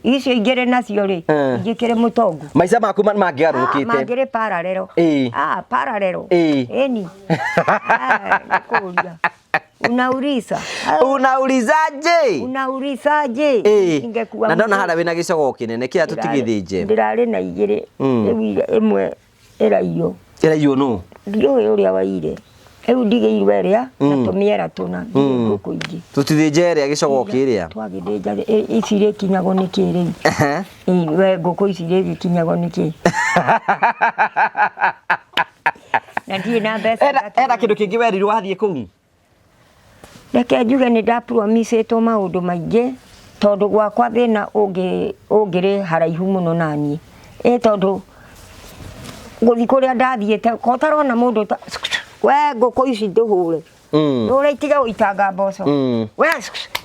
Icio ingĩrĩ nacio rĩ, ingĩkĩrĩ mũtongu. Maica maku mangĩgarũrũkĩte. Mangĩrĩ parallel. Parallel. Ĩni. Nĩkũria. Unauliza. Unaulizaje? Unaulizaje? Ingekuwa Na ndona mtu- harĩa wĩna gĩcogoo kĩnene kĩrĩa tũtigĩthĩnje. Ndĩrarĩ na igĩrĩ. Rĩu ĩmwe ĩraiywo. Ĩraiywo nũ? Ndiũĩ ũrĩa waire. Rĩu ndigĩirwo ĩrĩa na tũmĩera tũna, ndirĩ ngũkũ ingĩ. Tũtithĩnje ĩrĩa gĩcogoo kĩrĩa. Twagĩthĩnja rĩ, ici irĩkinyagwo nĩ kĩ rĩu? We ngũkũ ici irĩgĩkinyagwo nĩ kĩ? Na ndirĩ na mbeca Ena kĩndũ kĩngĩ werirwo wathiĩ kũu? Reke njuge nĩ ndapromisĩtwo maũndũ maingĩ tondũ gwakwa thĩna ũngĩrĩ haraihu mũno na niĩ. Tondũ gũthiĩ kũrĩa ndathiĩte, ko ũtarona mũndũ ta, we ngũkũ ici ndũhũre. Ndũre itige gũitanga mboco. We,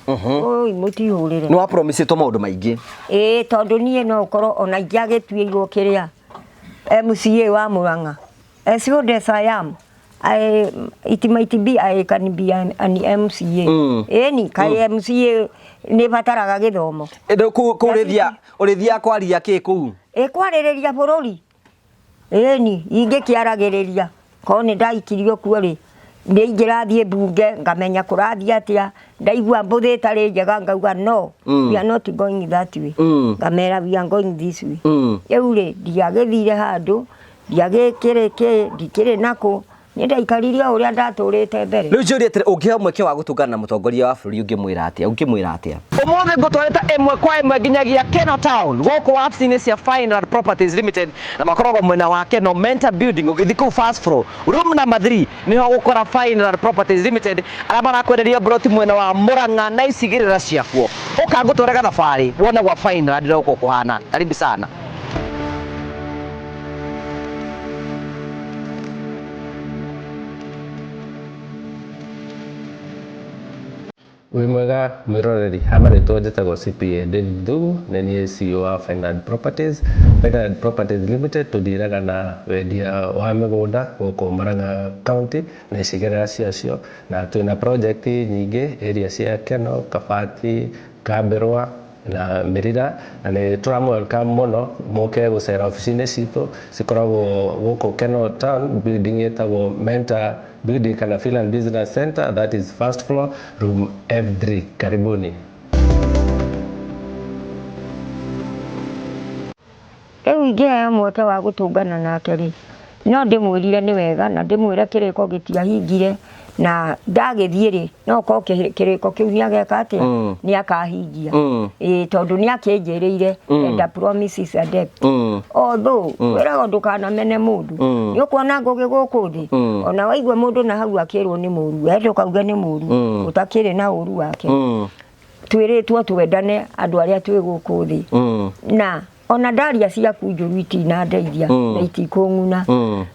oi, mũtihũrĩre. Nĩ wapromisĩtwo maũndũ maingĩ. Tondũ niĩ no ũkorwo ona ingĩagĩtuĩirwo kĩrĩa MCA wa Murang'a. As old as I am, It might be I can be an MCA. Ĩni kaĩ MCA nĩ bataraga gĩthomo? Rĩu kũu ũrĩthiaga kwaria kĩ kũu? Ĩ kwarĩrĩria bũrũri. Ĩni ingĩkĩaragĩrĩria korwo nĩ ndaikirio kuo rĩ, nĩ ingĩrathiĩ mbunge ngamenya kũrathiĩ atĩa. Ndaigua mbũthĩ ĩtarĩ njega ngauga no, we are not going that way. Ngamera we are going this way. Rĩu rĩ, ndiagĩthire handũ, ndiagĩkĩrĩ kĩ, ndikĩrĩ nakũ, nĩ ndaikarire o ũrĩa ndatũrĩte mbere. Rĩu njũrie atĩrĩ, ũngĩheo mweke wa gũtũngana na mũtongoria wa bũrũri ũngĩmwĩra atĩa? Ũngĩmwĩra atĩa? Ũmũthĩ ngũtwarĩte ĩmwe kwa ĩmwe nginyagia Keno Town gũkũ wabici-inĩ cia Fineland Properties Limited, na makoragwo mwena wa Keno Mentor Building. Ũgĩthiĩ kũu first floor room number 3 nĩho ũgũkora Fineland Properties Limited, arĩa marakwenderia mburoti mwena wa Murang'a na icigĩrĩra ciakuo. Ũka ngũtware gathabarĩ wone gwa Fineland ũrĩa gũkoragwo kũhana. Karibu sana. Wĩ mwega mwĩroreri, ha marĩtwa njĩtagwo CPA David Thugu, nĩ niĩ CEO wa Fineland Properties. Fineland Properties Limited tũndiraga na wendia wa mĩgũnda gũkũ Murang'a County na icigĩrĩra ciacio, na twĩna project nyingĩ area cia Keno, Kabati, Kambĩrwa na Mĩrira, na nĩ tũramũ welcome mũno mũke gũcera obici-inĩ citũ cikoragwo gũkũ Keno Town, building ĩtagwo Mentor Building kana Finland Business Center, that is first floor room F3. Karibuni. Rĩu ingĩheo mweke wa gũtũngana nake rĩ, no ndĩmwĩrire nĩ wega na ndĩmwĩre kĩrĩko gĩtiahingire, na ndagĩthiĩ rĩ, no korwo kĩrĩko kĩu nĩ ageka atĩa, nĩ akahingia. Ĩĩ, tondũ nĩ akĩnjĩrĩire, and a promise is a debt. Although wĩragwo ndũkanamene mũndũ, nĩ ũkuona ngũgĩ gũkũ thĩ, ona waigua mũndũ na hau akĩrwo nĩ mũru, we ndũkauge nĩ mũru, ũtakĩrĩ na ũru wake. Twĩrĩtwo twendane andũ arĩa twĩ gũkũ thĩ, na ona ndaria ciaku njũru itinandeithia na itikũng'una,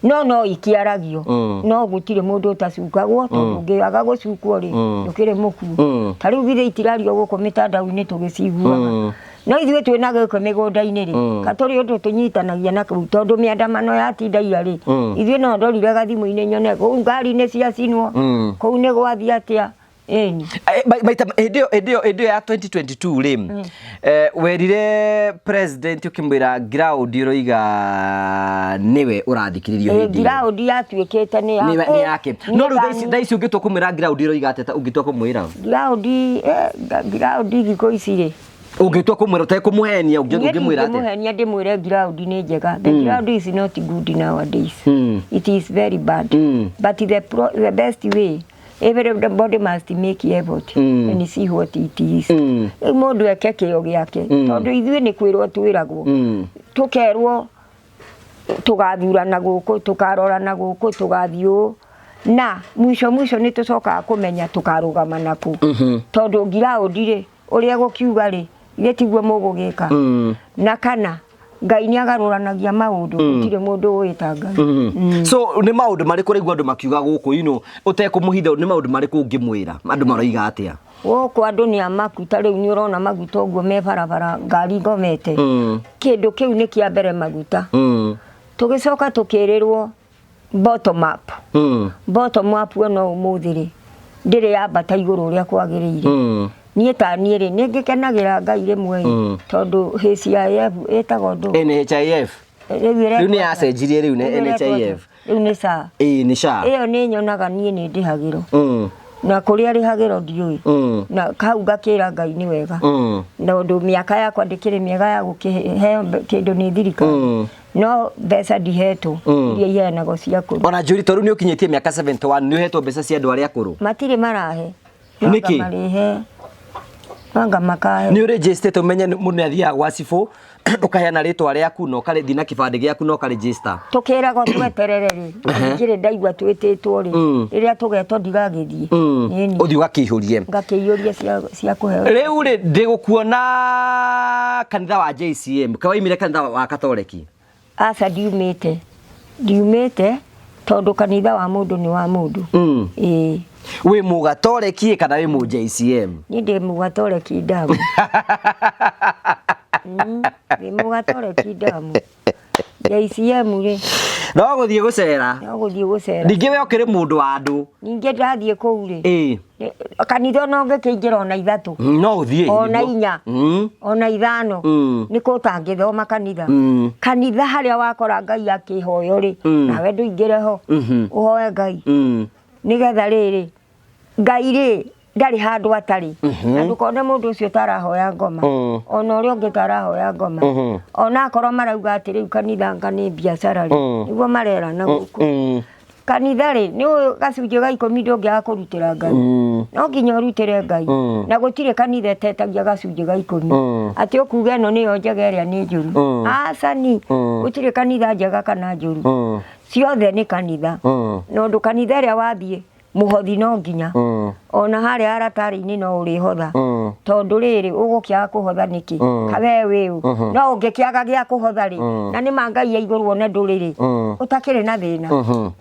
no ikĩaragio, no gũtirĩ mũndũ ũtacukagwo, tondũ ũngĩaga gũcukwo rĩ, ndũkĩrĩ mũkuo. Ta rĩu githĩ itirario gũkũ mĩtandao-inĩ tũgĩciguaga, no ithuĩ twĩna gĩko mĩgũnda-inĩ rĩ, ka tũrĩ ũndũ tũnyitanagia na kũu, tondũ mĩandamano yatinda ira rĩ, ithuĩ no ndorire gathimũ-inĩ nyone kũu ngari nĩ ciacinwo, kũu nĩ gwathiĩ atĩa. Ĩni. Maita hĩndĩ ĩyo ya 2022 rĩ, werire president ũkĩmwĩra ground ũroiga nĩwe ũrathikĩrĩrio hĩndĩ ĩyo. Ground yatuĩkĩte nĩ nĩ yake. No rĩu thaa ici ũngĩtua kũmwĩra ground ũroiga atĩa ũngĩtua kũmwĩra? Ground ground thikũ ici rĩ, Ũngĩtua kũmwĩra ũtekũmũhenia, ũngĩmwĩra atĩa? Ndingĩmũhenia ndĩmwĩre ground nĩ njega. The ground is not good nowadays. It is very bad. But the best way, everybody must make effort and see what it is. Rĩu mũndũ eke kĩo gĩake, tondũ ithuĩ nĩ kwĩrwo twĩragwo, tũkerwo tũgathurana gũkũ, tũkarorana gũkũ, tũgathiĩ ũũ, na mwisho mwisho nĩ tũcokaga kũmenya tũkarũgama nakũ, tondũ ground rĩ, ũrĩa gũkiuga rĩ, githĩ tiguo mũgũgĩka? Na kana Ngai nĩ agarũranagia maũndũ, gũtirĩ mũndũ ũĩ ta Ngai. So nĩ maũndũ marĩkũ ũraigua andũ makiuga gũkũ, ũtekũmũhitha, nĩ maũndũ marĩkũ ũngĩmwĩra andũ maroiga atĩa? Gũkũ andũ nĩ amaku, ta rĩu nĩ ũrona maguta ũguo me barabara, ngari ngomete. Kĩndũ kĩu nĩ kĩa mbere maguta. Tũgĩcoka tũkĩrĩrwo bottom up. Bottom up ona ũmũthĩ rĩ, ndĩrĩ yambata igũrũ ũrĩa kwagĩrĩire. Niĩ ta niĩ rĩ, nĩ ngĩkenagĩra Ngai rĩmwe ĩ, tondũ HIF ĩtagwo ndũ? NHIF. Rĩu nĩ yacenjirie rĩu nĩ NHIF. Rĩu nĩ SHA. Ĩĩ nĩ SHA. Ĩyo nĩ nyonaga niĩ nĩ ndĩhagĩrwo. Na kũrĩa rĩhagĩrwo ndiũĩ. Na hau ngakĩra Ngai nĩ wega. Na ũndũ mĩaka yakwa ndĩkĩrĩ mĩega ya gũkĩheo kĩndũ nĩ thirikari. No mbeca ndihetwo iria iheanagwo cia kũrũ. Ona njũri, tondũ nĩ ũkinyĩtie mĩaka 71, nĩ ũhetwo mbeca cia andũ arĩa akũrũ? Matirĩ marahe. Nĩkĩ? Marĩhe. Anga makahe. Nĩ ũrĩnjĩstĩte ũmenye mũndũ nĩ athiaga gwa cibũ, ũkaheana rĩtwa rĩaku na ũkarĩthiĩ na kĩbandĩ gĩaku na ũkarĩnjĩsta. Tũkĩragwo tweterere rĩ, ndirĩ ndaigua twĩtĩtwo rĩ, rĩrĩa tũgetwo ndigagĩthiĩ. Ĩni. Ũthiĩ ũgakĩihũrie. Ngakĩiyũria cia kũheo. Rĩu rĩ, ndĩgũkuona kanitha wa JCM, ka waimire kanitha wa Katoleki? Aca, ndiumĩte. Ndiumĩte tondũ kanitha wa mũndũ nĩ wa mũndũ. Ĩĩ. Wĩ mũgatoreki kana wĩ mũ JCM? Niĩ ndĩ mũgatoreki ndamu. Ndĩ mũgatoreki ndamu. JCM rĩ No gũthiĩ gũcera. No gũthiĩ gũcera. Ningĩ we ũkĩrĩ mũndũ wa andũ. Ningĩ ndathiĩ kũu rĩ, kanitha ona ũngĩkĩingĩra ona ithatũ, No ũthiĩ. Ona nĩguo. inya, ona ithano, nĩ kũ ũtangĩthoma kanitha. Kanitha harĩa wakora Ngai akĩhoywo rĩ, nawe ndũingĩre ho, ũhoe Ngai. Nĩgetha rĩrĩ, Ngai rĩ, ndarĩ handũ atarĩ. Na ndũkone mũndũ ũcio ũtarahoya ngoma, ona ũrĩa ũngĩ ũtarahoya ngoma. Ona akorwo marauga atĩ rĩu kanitha anga nĩ biacara rĩ, nĩguo marerana gũkũ. Kanitha rĩ, nĩ ũĩ gacunjĩ ga ikũmi ndũngĩaga kũrutĩra Ngai. No nginya ũrutĩre Ngai. Na gũtirĩ kanitha ĩtetagia gacunjĩ ga ikũmi. Atĩ ũkuga ĩno nĩyo njega ĩrĩa nĩ njũru. Aca ni, gũtirĩ kanitha njega kana njũru. Ciothe nĩ kanitha. Na ũndũ kanitha ĩrĩa wathiĩ, mũhothi no nginya. Ona harĩa aratarĩ-inĩ no ũrĩhotha. Tondũ rĩrĩ, ũgũkĩaga kũhotha nĩkĩ? Kawe wĩ ũ? No ũngĩkĩaga gĩa kũhotha rĩ, na nĩ ma Ngai ya igũrũ one ndũrĩ rĩ, ũtakĩrĩ na thĩna.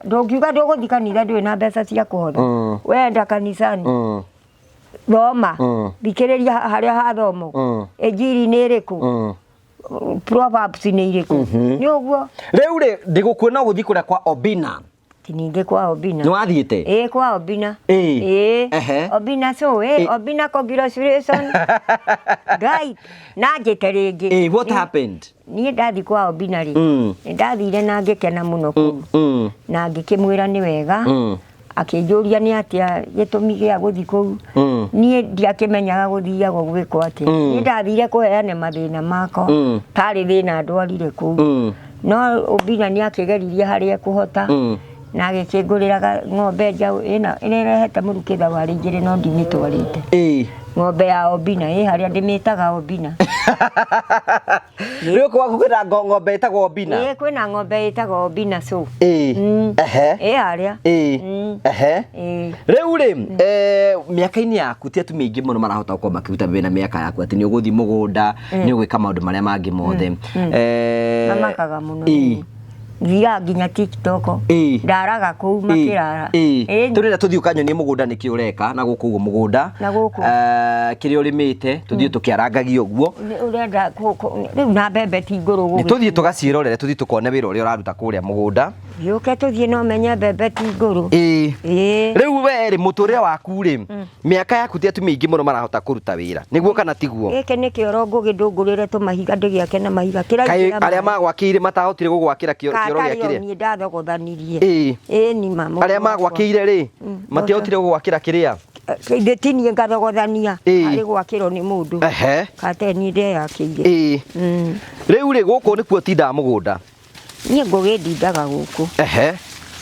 Ndũngiuga ndũgũthiĩ kanitha ndũrĩ na mbeca cia kũhotha. Wenda kanicani, thoma, thikĩrĩria harĩa hathomwo. Injiri nĩ ĩrĩkũ? Proverbs nĩ irĩkũ? Nĩ ũguo. Rĩu rĩ, ndĩgũkuona ũgũthiĩ kũrĩa kwa Obina. Ti ningĩ kwa Obina. Nĩ wathiĩte? Ĩĩ kwa Obina. Ĩĩ. Ĩĩ. Ehe. Obina so ĩ Obina congratulations. Ngai na njĩte rĩngĩ. Ĩĩ, what happened? Niĩ ndathiĩ kwa Obina rĩ, nĩ ndathire na ngĩkena mũno kũu. Na ngĩkĩmwĩra nĩ wega. Akĩnjũria nĩ atĩa gĩtũmi gĩa gũthiĩ kũu. Niĩ ndiakĩmenyaga gũthiagwo gwĩkwo atĩa. Niĩ ndathire kũheana mathĩna makwa. Tarĩ thĩna ndwarire kũu. No Obina nĩ akĩgeririe harĩa ekũhota. Na agĩkĩngũrĩra ng'ombe njaũ ĩna ĩrehete mũrukĩ thabarĩ igĩrĩ no ndimĩtwarĩte. Ng'ombe ya Obina ĩ harĩa ndĩmĩtaga Obina. Rĩu kwaku kwĩna ng'ombe ĩtagwo Obina? Ĩĩ kwĩna ng'ombe ĩtagwo Obina so. Ĩĩ. Ehe. Ĩ harĩa. Ĩĩ. Ehe. Rĩu rĩ, mĩaka-inĩ yaku ti atumia aingĩ mũno marahota gũkorwo makĩruta wĩra mĩaka yaku atĩ nĩ ũgũthiĩ mũgũnda, nĩ ũgwĩka maũndũ marĩa mangĩ mothe. Mamakaga mũno. Thiaga nginya TikTok. Ndaraga kũu makĩrara. Tũrenda tũthiĩ ũkanyonie mũgũnda nĩkĩ ũreka na gũkũ ũguo mũgũnda. Na gũkũ. Kĩrĩa ũrĩmĩte tũthiĩ tũkĩarangagia ũguo. Ũrenda rĩu na mbembe ti ngũrũ gũgĩ. Tũthiĩ tũgaciĩrorere, tũthiĩ tũkone wĩra ũrĩa ũraruta kũrĩa mũgũnda. Gĩũke tũthiĩ no menye mbembe ti ngũrũ. Rĩu we rĩ, mũtũrĩre waku rĩ, mĩaka yaku ti atumia aingĩ mũno marahota kũruta wĩra. Nĩguo kana tiguo? Gĩkĩ nĩ kĩoro ngũgĩ ndũngũrĩre tũmahiga ndĩgĩake na mahiga. Kaĩ arĩa magwakĩire matahotire gũgwakĩra kĩoro gĩa kĩrĩa? Niĩ ndathogotanirie. Ĩĩ ni mama. Arĩa magwakĩire rĩ, matiahotire gũgwakĩra kĩrĩa? Ithe ti niĩ ngathogotania harĩ gwakĩrwo nĩ mũndũ. Kate niĩ ndeyakĩire. Rĩu rĩ, gũkũ nĩkuo ũtindaga mũgũnda? Niĩ ngũgĩ ndindaga gũkũ.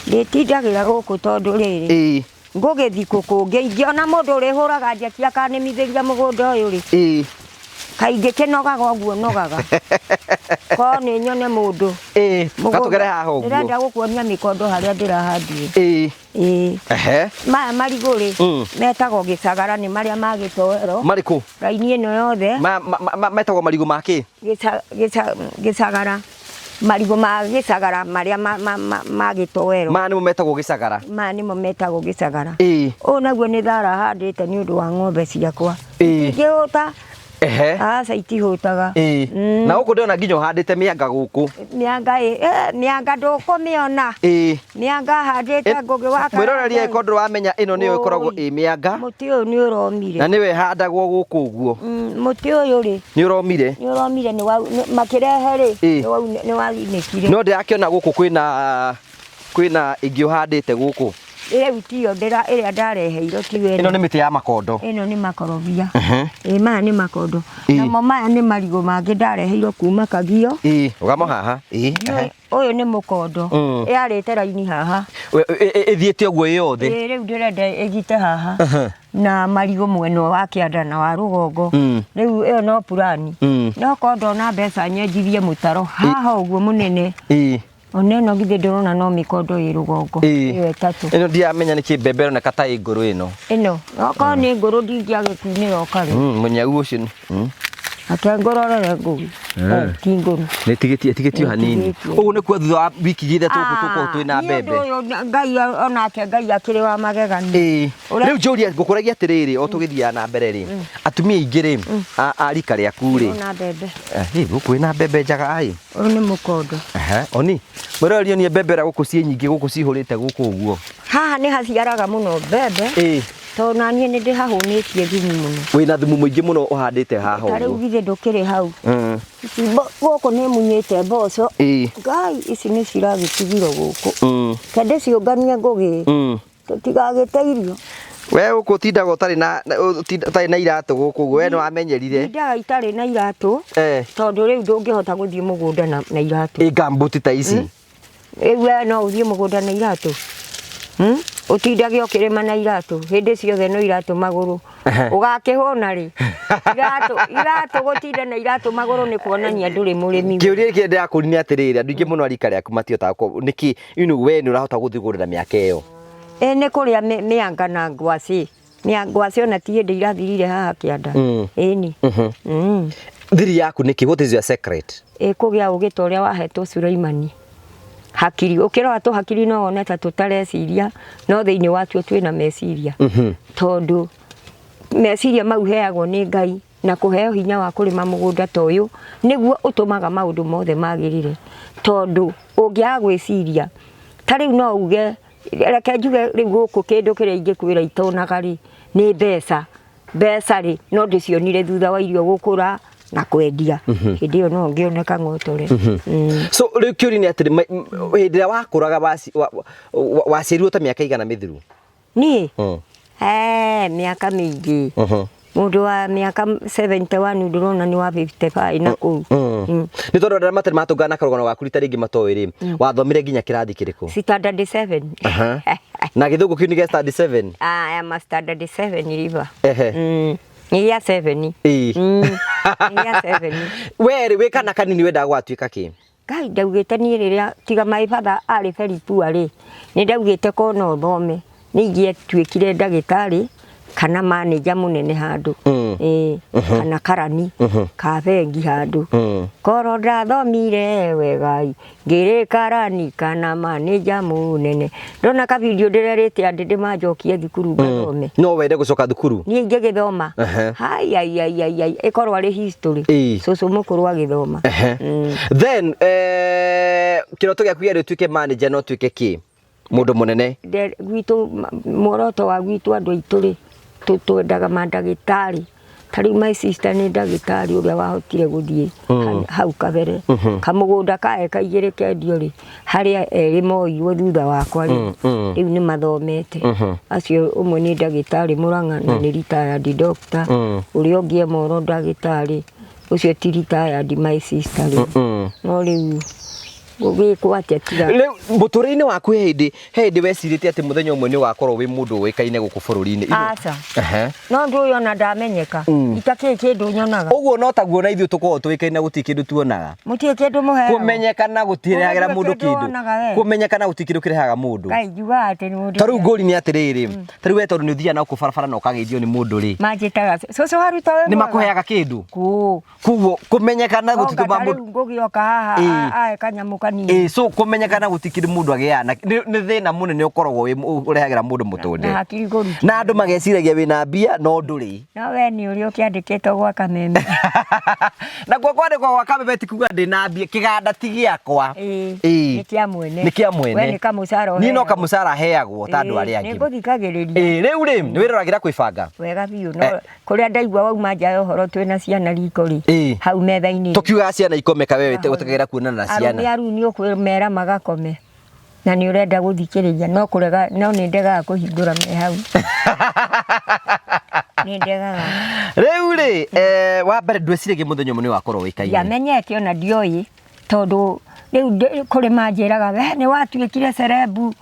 Ndĩtindagĩra gũkũ tondũ rĩrĩ, ngũgĩthiĩ kũ kũngĩ ingĩona mũndũ ũrĩhũraga njeki akanĩmithĩria mũgũnda ũyũ rĩ, kaingĩ kĩnogaga ũguo nogaga. Korwo nĩ nyone mũndũ. Gatũgere haha ũguo. Ndĩrenda gũkuonia mĩkondo harĩa ndĩrahandire. Maya marigũ rĩ, metagwo gĩcagara, nĩ marĩa ma gĩtoero. Marĩkũ? Raini ĩno yothe. Metagwo marigũ ma kĩ? Gĩcagara. Marigũ ma gĩcagara marĩa ma gĩtoero. Maya nĩmo metagwo gĩcagara? Maya nĩmo metagwo gĩcagara. Ũyũ naguo nĩ thara handĩte nĩ ũndũ wa ng'ombe ciakwa. Itingĩhũta. Aca itihũtaga. Na gũkũ ndĩrona nginya ũhandĩte mĩanga gũkũ. Mĩanga ĩ, mĩanga ndũkũmĩona. Mĩanga handĩte ngũgĩ wa Mwĩroreri angĩkorwo ndũrĩ wamenya ĩno nĩyo ĩkoragwo ĩ mĩanga. Mũtĩ ũyũ nĩ ũromire. Na nĩwe ĩhandagwo gũkũ ũguo. Mũtĩ ũyũ rĩ. Nĩ ũromire. Nĩ ũromire, makĩrehe rĩ, nĩ waunĩkire. No ndĩrakĩona gũkũ kwĩna ĩngĩ ũhandĩte gũkũ. Rĩu tiyo ĩrĩa ndareheirwo tiyo ĩno. Ĩno nĩ mĩtĩ ya makondo. Ĩno nĩ makorobia. Ĩĩ maya nĩ makondo. Namo maya nĩ marigũ mangĩ ndareheirwo kuma Kagio. Rũgama haha. Ũyũ nĩ mũkondo. Ĩarĩte raini haha. Ĩthiĩte ũguo ĩ yothe. Ĩĩ rĩu ndĩrenda ĩgite haha. Na marigũ mwena wa kĩanda na wa rũgongo. Rĩu ĩyo no purani. No korwo ndona mbeca nyenjirie mũtaro haha ũguo mũnene. Ona ĩno githĩ ndĩrona no mĩkondo ĩ rũgongo. Ĩyo ĩtatũ. Ĩno ndiramenya nĩkĩ mbembe ĩroneka ta ĩ ngũrũ ĩno. Ĩno, okorwo nĩ ngũrũ ndingĩagĩkunĩra o karĩ. Mũnyau ũcio. Ake ngũrorere ngũgĩ. Eh. Ti ngũrũ. Nĩ tigĩtie tigĩtio hanini. Ĩtigĩtio. Ũguo nĩ kuo thutha wa wiki igĩrĩ ithatũ gũkũ tũkorwo twĩ na Niĩ mbembe. ũndũ ũyũ Ngai onake Ngai akĩrĩ wa magegania. Ĩĩ. Ũrĩa- Rĩu njũria ngũkũragia atĩrĩrĩ o tũgĩthiaga na mbere rĩ atumia aingĩ rĩ a a rika rĩaku rĩ Ona mbembe. ĩ gũkũ wĩna mbembe njega ĩ Ũyũ nĩ mũkondo. Ehe, oni mwĩroreri onie mbembe ũrĩa gũkũ ciĩ nyingĩ gũkũ cihũrĩte gũkũ ũguo Haha nĩ haciaraga mũno mbembe. Ĩĩ. Tondũ naniĩ nĩ ndĩhahũnĩtie thumu mũno. Wĩna thumu mũingĩ mũno ũhandĩte haha Ta rĩu ũguo. githĩ ndũkĩrĩ hau. Ici gũkũ nĩ munyĩte mboco. Ĩĩ. Ngai ici nĩ ciragĩtigirwo gũkũ. Ke ndĩciũnganie ngũgĩ. Tũtigagĩte irio. We gũkũ ũtindaga ũtarĩ na ũtarĩ na iratũ gũkũ ũguo we nĩ wamenyerire. Ndindaga itarĩ na iratũ. Tondũ rĩu ndũngĩhota gũthiĩ mũgũnda na iratũ. Ĩ gumboot ta ici. Rĩu we no ũthiĩ mũgũnda na iratũ. Ũtindage ũkĩrĩma na iratũ hĩndĩ ciothe no iratũ magũrũ. Ũgakĩhũna rĩ? Iratũ iratũ gũtinda na iratũ magũrũ nĩ kuonania ndũrĩ mũrĩmi. Kĩũria kĩrĩa ndĩrakũria nĩ atĩrĩrĩ andũ aingĩ mũno a rika rĩaku matihotaga nĩkĩ you know we nĩ ũrahota gũthiĩ kũgũrĩra mĩaka ĩyo. Ĩ nĩ kũrĩa mĩanga na ngwacĩ. Ngwacĩ ona ti hĩndĩ irathirire haha kĩanda. Ĩni. Thiri yaku nĩkĩ? What is your secret? Ĩ kũgĩa ũgĩ ta ũrĩa wahetwo Suleimani. Hakiri ũkĩrora tũhakiri no wone ta tũtareciria no thĩinĩ watuo twĩna meciria. Tondũ meciria mau heagwo nĩ Ngai na kũheo hinya wa kũrĩma mũgũnda ta ũyũ nĩguo ũtũmaga maũndũ mothe magĩrĩre. Tondũ ũngĩaga gwĩciria ta rĩu no uge reke njuge rĩu gũkũ kĩndũ kĩrĩa ingĩkwĩra itonaga rĩ nĩ mbeca. Mbeca rĩ no ndĩcionire thutha wa irio gũkũra na kwendia. Hĩndĩ ĩyo no ngĩone kang'otore. So rĩu kĩũria nĩ atĩrĩ hĩndĩ ĩrĩa wakũraga waciarirwo ta mĩaka igana mĩthiru? Niĩ? Mĩaka mĩingĩ. Mũndũ wa mĩaka 71 ndĩrona nĩ wa 55 na kũu. Nĩ tondũ andũ arĩa matarĩ matũngana na karũgano gaku rita rĩngĩ matoĩ rĩ, wathomire nginya kĩrathi kĩrĩkũ? Standard 7. Na gĩthũngũ kĩu nĩ gĩa standard 7? I am a standard 7 river. Nĩ gĩa 7. Ĩĩ. Nĩ gĩa 7. We rĩ, wĩ kana kanini wendaga gũgatuĩka kĩ? Ngai ndaugĩte niĩ rĩrĩa tiga my father arĩ very poor rĩ, nĩ ndaugĩte ko no thome nĩ ingĩatuĩkire ndagĩtarĩ kana manager mũnene handũ. Ĩĩ, kana karani ka bengi handũ. Korwo ndathomire wegai ngĩrĩ karani kana manager mũnene. Ndona ka video ndĩrerĩte andĩ ndĩmanjokie thukuru ngathome. No wende gũcoka thukuru? Niĩ ingĩgĩthoma. Hai, ai, ai, ai, ai, ĩkorwo arĩ history. Cũcũ mũkũrũ agĩthoma. Then, kĩroto gĩaku gĩarĩ ũtuĩke manager no ũtuĩke kĩ? Mũndũ mũnene. Gwitũ, muoroto wa gwitũ andũ aitũ rĩ, twendaga mandagĩtarĩ. Ta rĩu my sister nĩ ndagĩtarĩ ũrĩa wahotire gũthiĩ hau kabere. Kamũgũnda ka eka igĩrĩ kendio rĩ, harĩa erĩ moirwo thutha wakwa rĩ, rĩu nĩ mathomete. Acio ũmwe nĩ ndagĩtarĩ Mũrang'a na nĩ retired doctor, ũrĩa ũngĩ e Moro ndagĩtarĩ, ũcio ti retired my sister rĩ. No rĩu gũgĩkwo atĩa tiga Rĩu mũtũrĩre-inĩ waku he hĩndĩ wecirĩtie atĩ mũthenya ũmwe nĩ ũgakorwo wĩ mũndũ ũĩkaine gũkũ bũrũri-inĩ? Aca. No ndũ ũyũ ona ndamenyeka. Itakĩrĩ kĩndũ nyonaga. Ũguo no taguo na ithuĩ tũkoragwo tũĩkaine gũtirĩ kĩndũ tuonaga. Mũtirĩ kĩndũ mũheagwo. Kũmenyekana gũtirehagĩra Ũguo mũndũ kĩndũ kĩndũ. wonaga we. Kũmenyekana gũtirĩ kĩndũ kĩrehaga mũndũ. Ngai njugaga atĩ nĩ mũndũ Ta rĩu ngũri nĩ atĩrĩrĩ, ta rĩu we tondũ nĩ ũthiaga na gũkũ barabara na ũkageithio nĩ mũndũ rĩ. Manjĩtaga cũcũ Haruta wĩ Nĩ mwega? makũheaga kĩndũ? Kũ. Koguo kũmenyekana Onga gũtitũma ta mũndũ rĩu ngũgĩoka haha, ae kanyamũ kanini. So kũmenyekana gũtirĩ kĩndũ mũndũ agĩaga na nĩ thĩna mũnene ũkoragwo wĩ ũrehagĩra mũndũ mũtũrĩre. Na hakiri kũruta. Na andũ mageciragia wĩna mbia no ndũrĩ. No we nĩ ũrĩa ũkĩandĩkĩtwo gwa Kameme. Na kuo kwandĩkwo gwa Kameme ti kuga ndĩna mbia, kĩganda ti gĩakwa. Nĩ kĩa mwene. Nĩ kĩa mwene. We nĩ kamũcara Niĩ no ũheagwo. kamũcara heagwo ta andũ arĩa angĩ. Nĩ ngũthikagĩrĩria. Rĩu rĩ, nĩ wĩroragĩra kwĩbanga? Wega biũ, no kũrĩa ndaigua wauma nja ya ũhoro twĩna ciana riko rĩ, hau metha-inĩ. Tũkiugaga ciana ikome ka wewe ũtegera kuonana na ciana. Arũme arĩu nĩ ũkwĩmera magakome. Na nĩ ũrenda gũthikĩrĩria, no kũrega, no nĩ ndegaga kũhingũra me hau. Nĩ ndegaga. Rĩu rĩ, wa mbere ndweciragia mũthenya ũmwe nĩ ũgakorwo ũĩkaine? Ndiamenyete ona ndioĩ, tondũ rĩu kũrĩ manjĩraga, we nĩ watuĩkire cerebu.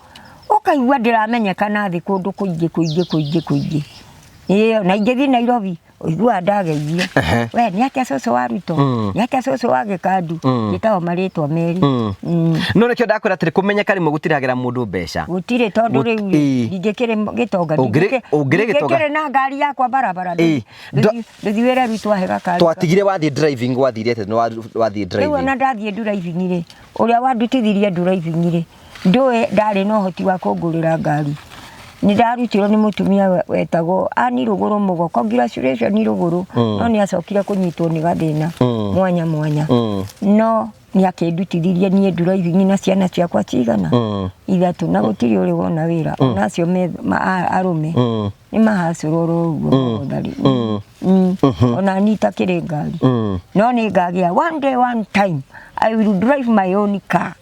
Ũkaigua ndĩramenyekana thĩ kũndũ kũingĩ, kũingĩ, kũingĩ, kũingĩ. Ĩyo na ingĩthiĩ Nairobi ũiguaga ndageithio. We nĩ atĩa cũcũ wa Ruto? Nĩ atĩa cũcũ wa Gĩkandu? Njĩtagwo marĩtwa merĩ. No nĩkĩo ndakwĩra atĩrĩ kũmenyeka rĩmwe gũtirehagĩra mũndũ mbeca. Gũtirĩ tondũ rĩu rĩ, ndingĩkĩrĩ gĩtonga. Ũngĩrĩ gĩtonga. Ndingĩkĩrĩ na ngari yakwa barabara. Ndũthiĩ wĩre Ruto ahe gakari. Twatigire wathiĩ driving gwathire atĩa nĩ wathiĩ driving? Rĩu ona ndathiĩ driving rĩ, ũrĩa wandutithirie driving rĩ, Ndũĩ ndarĩ na ũhoti wa kũngũrĩra ngari. Nĩ ndarutirwo nĩ mũtumia wetagwo Ann Rũgũrũ Mũgo, congratulations Rũgũrũ, no nĩ acokire kũnyitwo nĩ gathĩna mwanya mwanya. No nĩ akĩndutithirie niĩ driving na ciana ciakwa cigana? Ithatũ, na gũtirĩ ũrĩ wona wĩra, ona acio me arũme nĩ mahacũrwo oro ũguo magothari. Ona niĩ itakĩrĩ ngari. No nĩ ngagĩa one day one time I will drive my own car.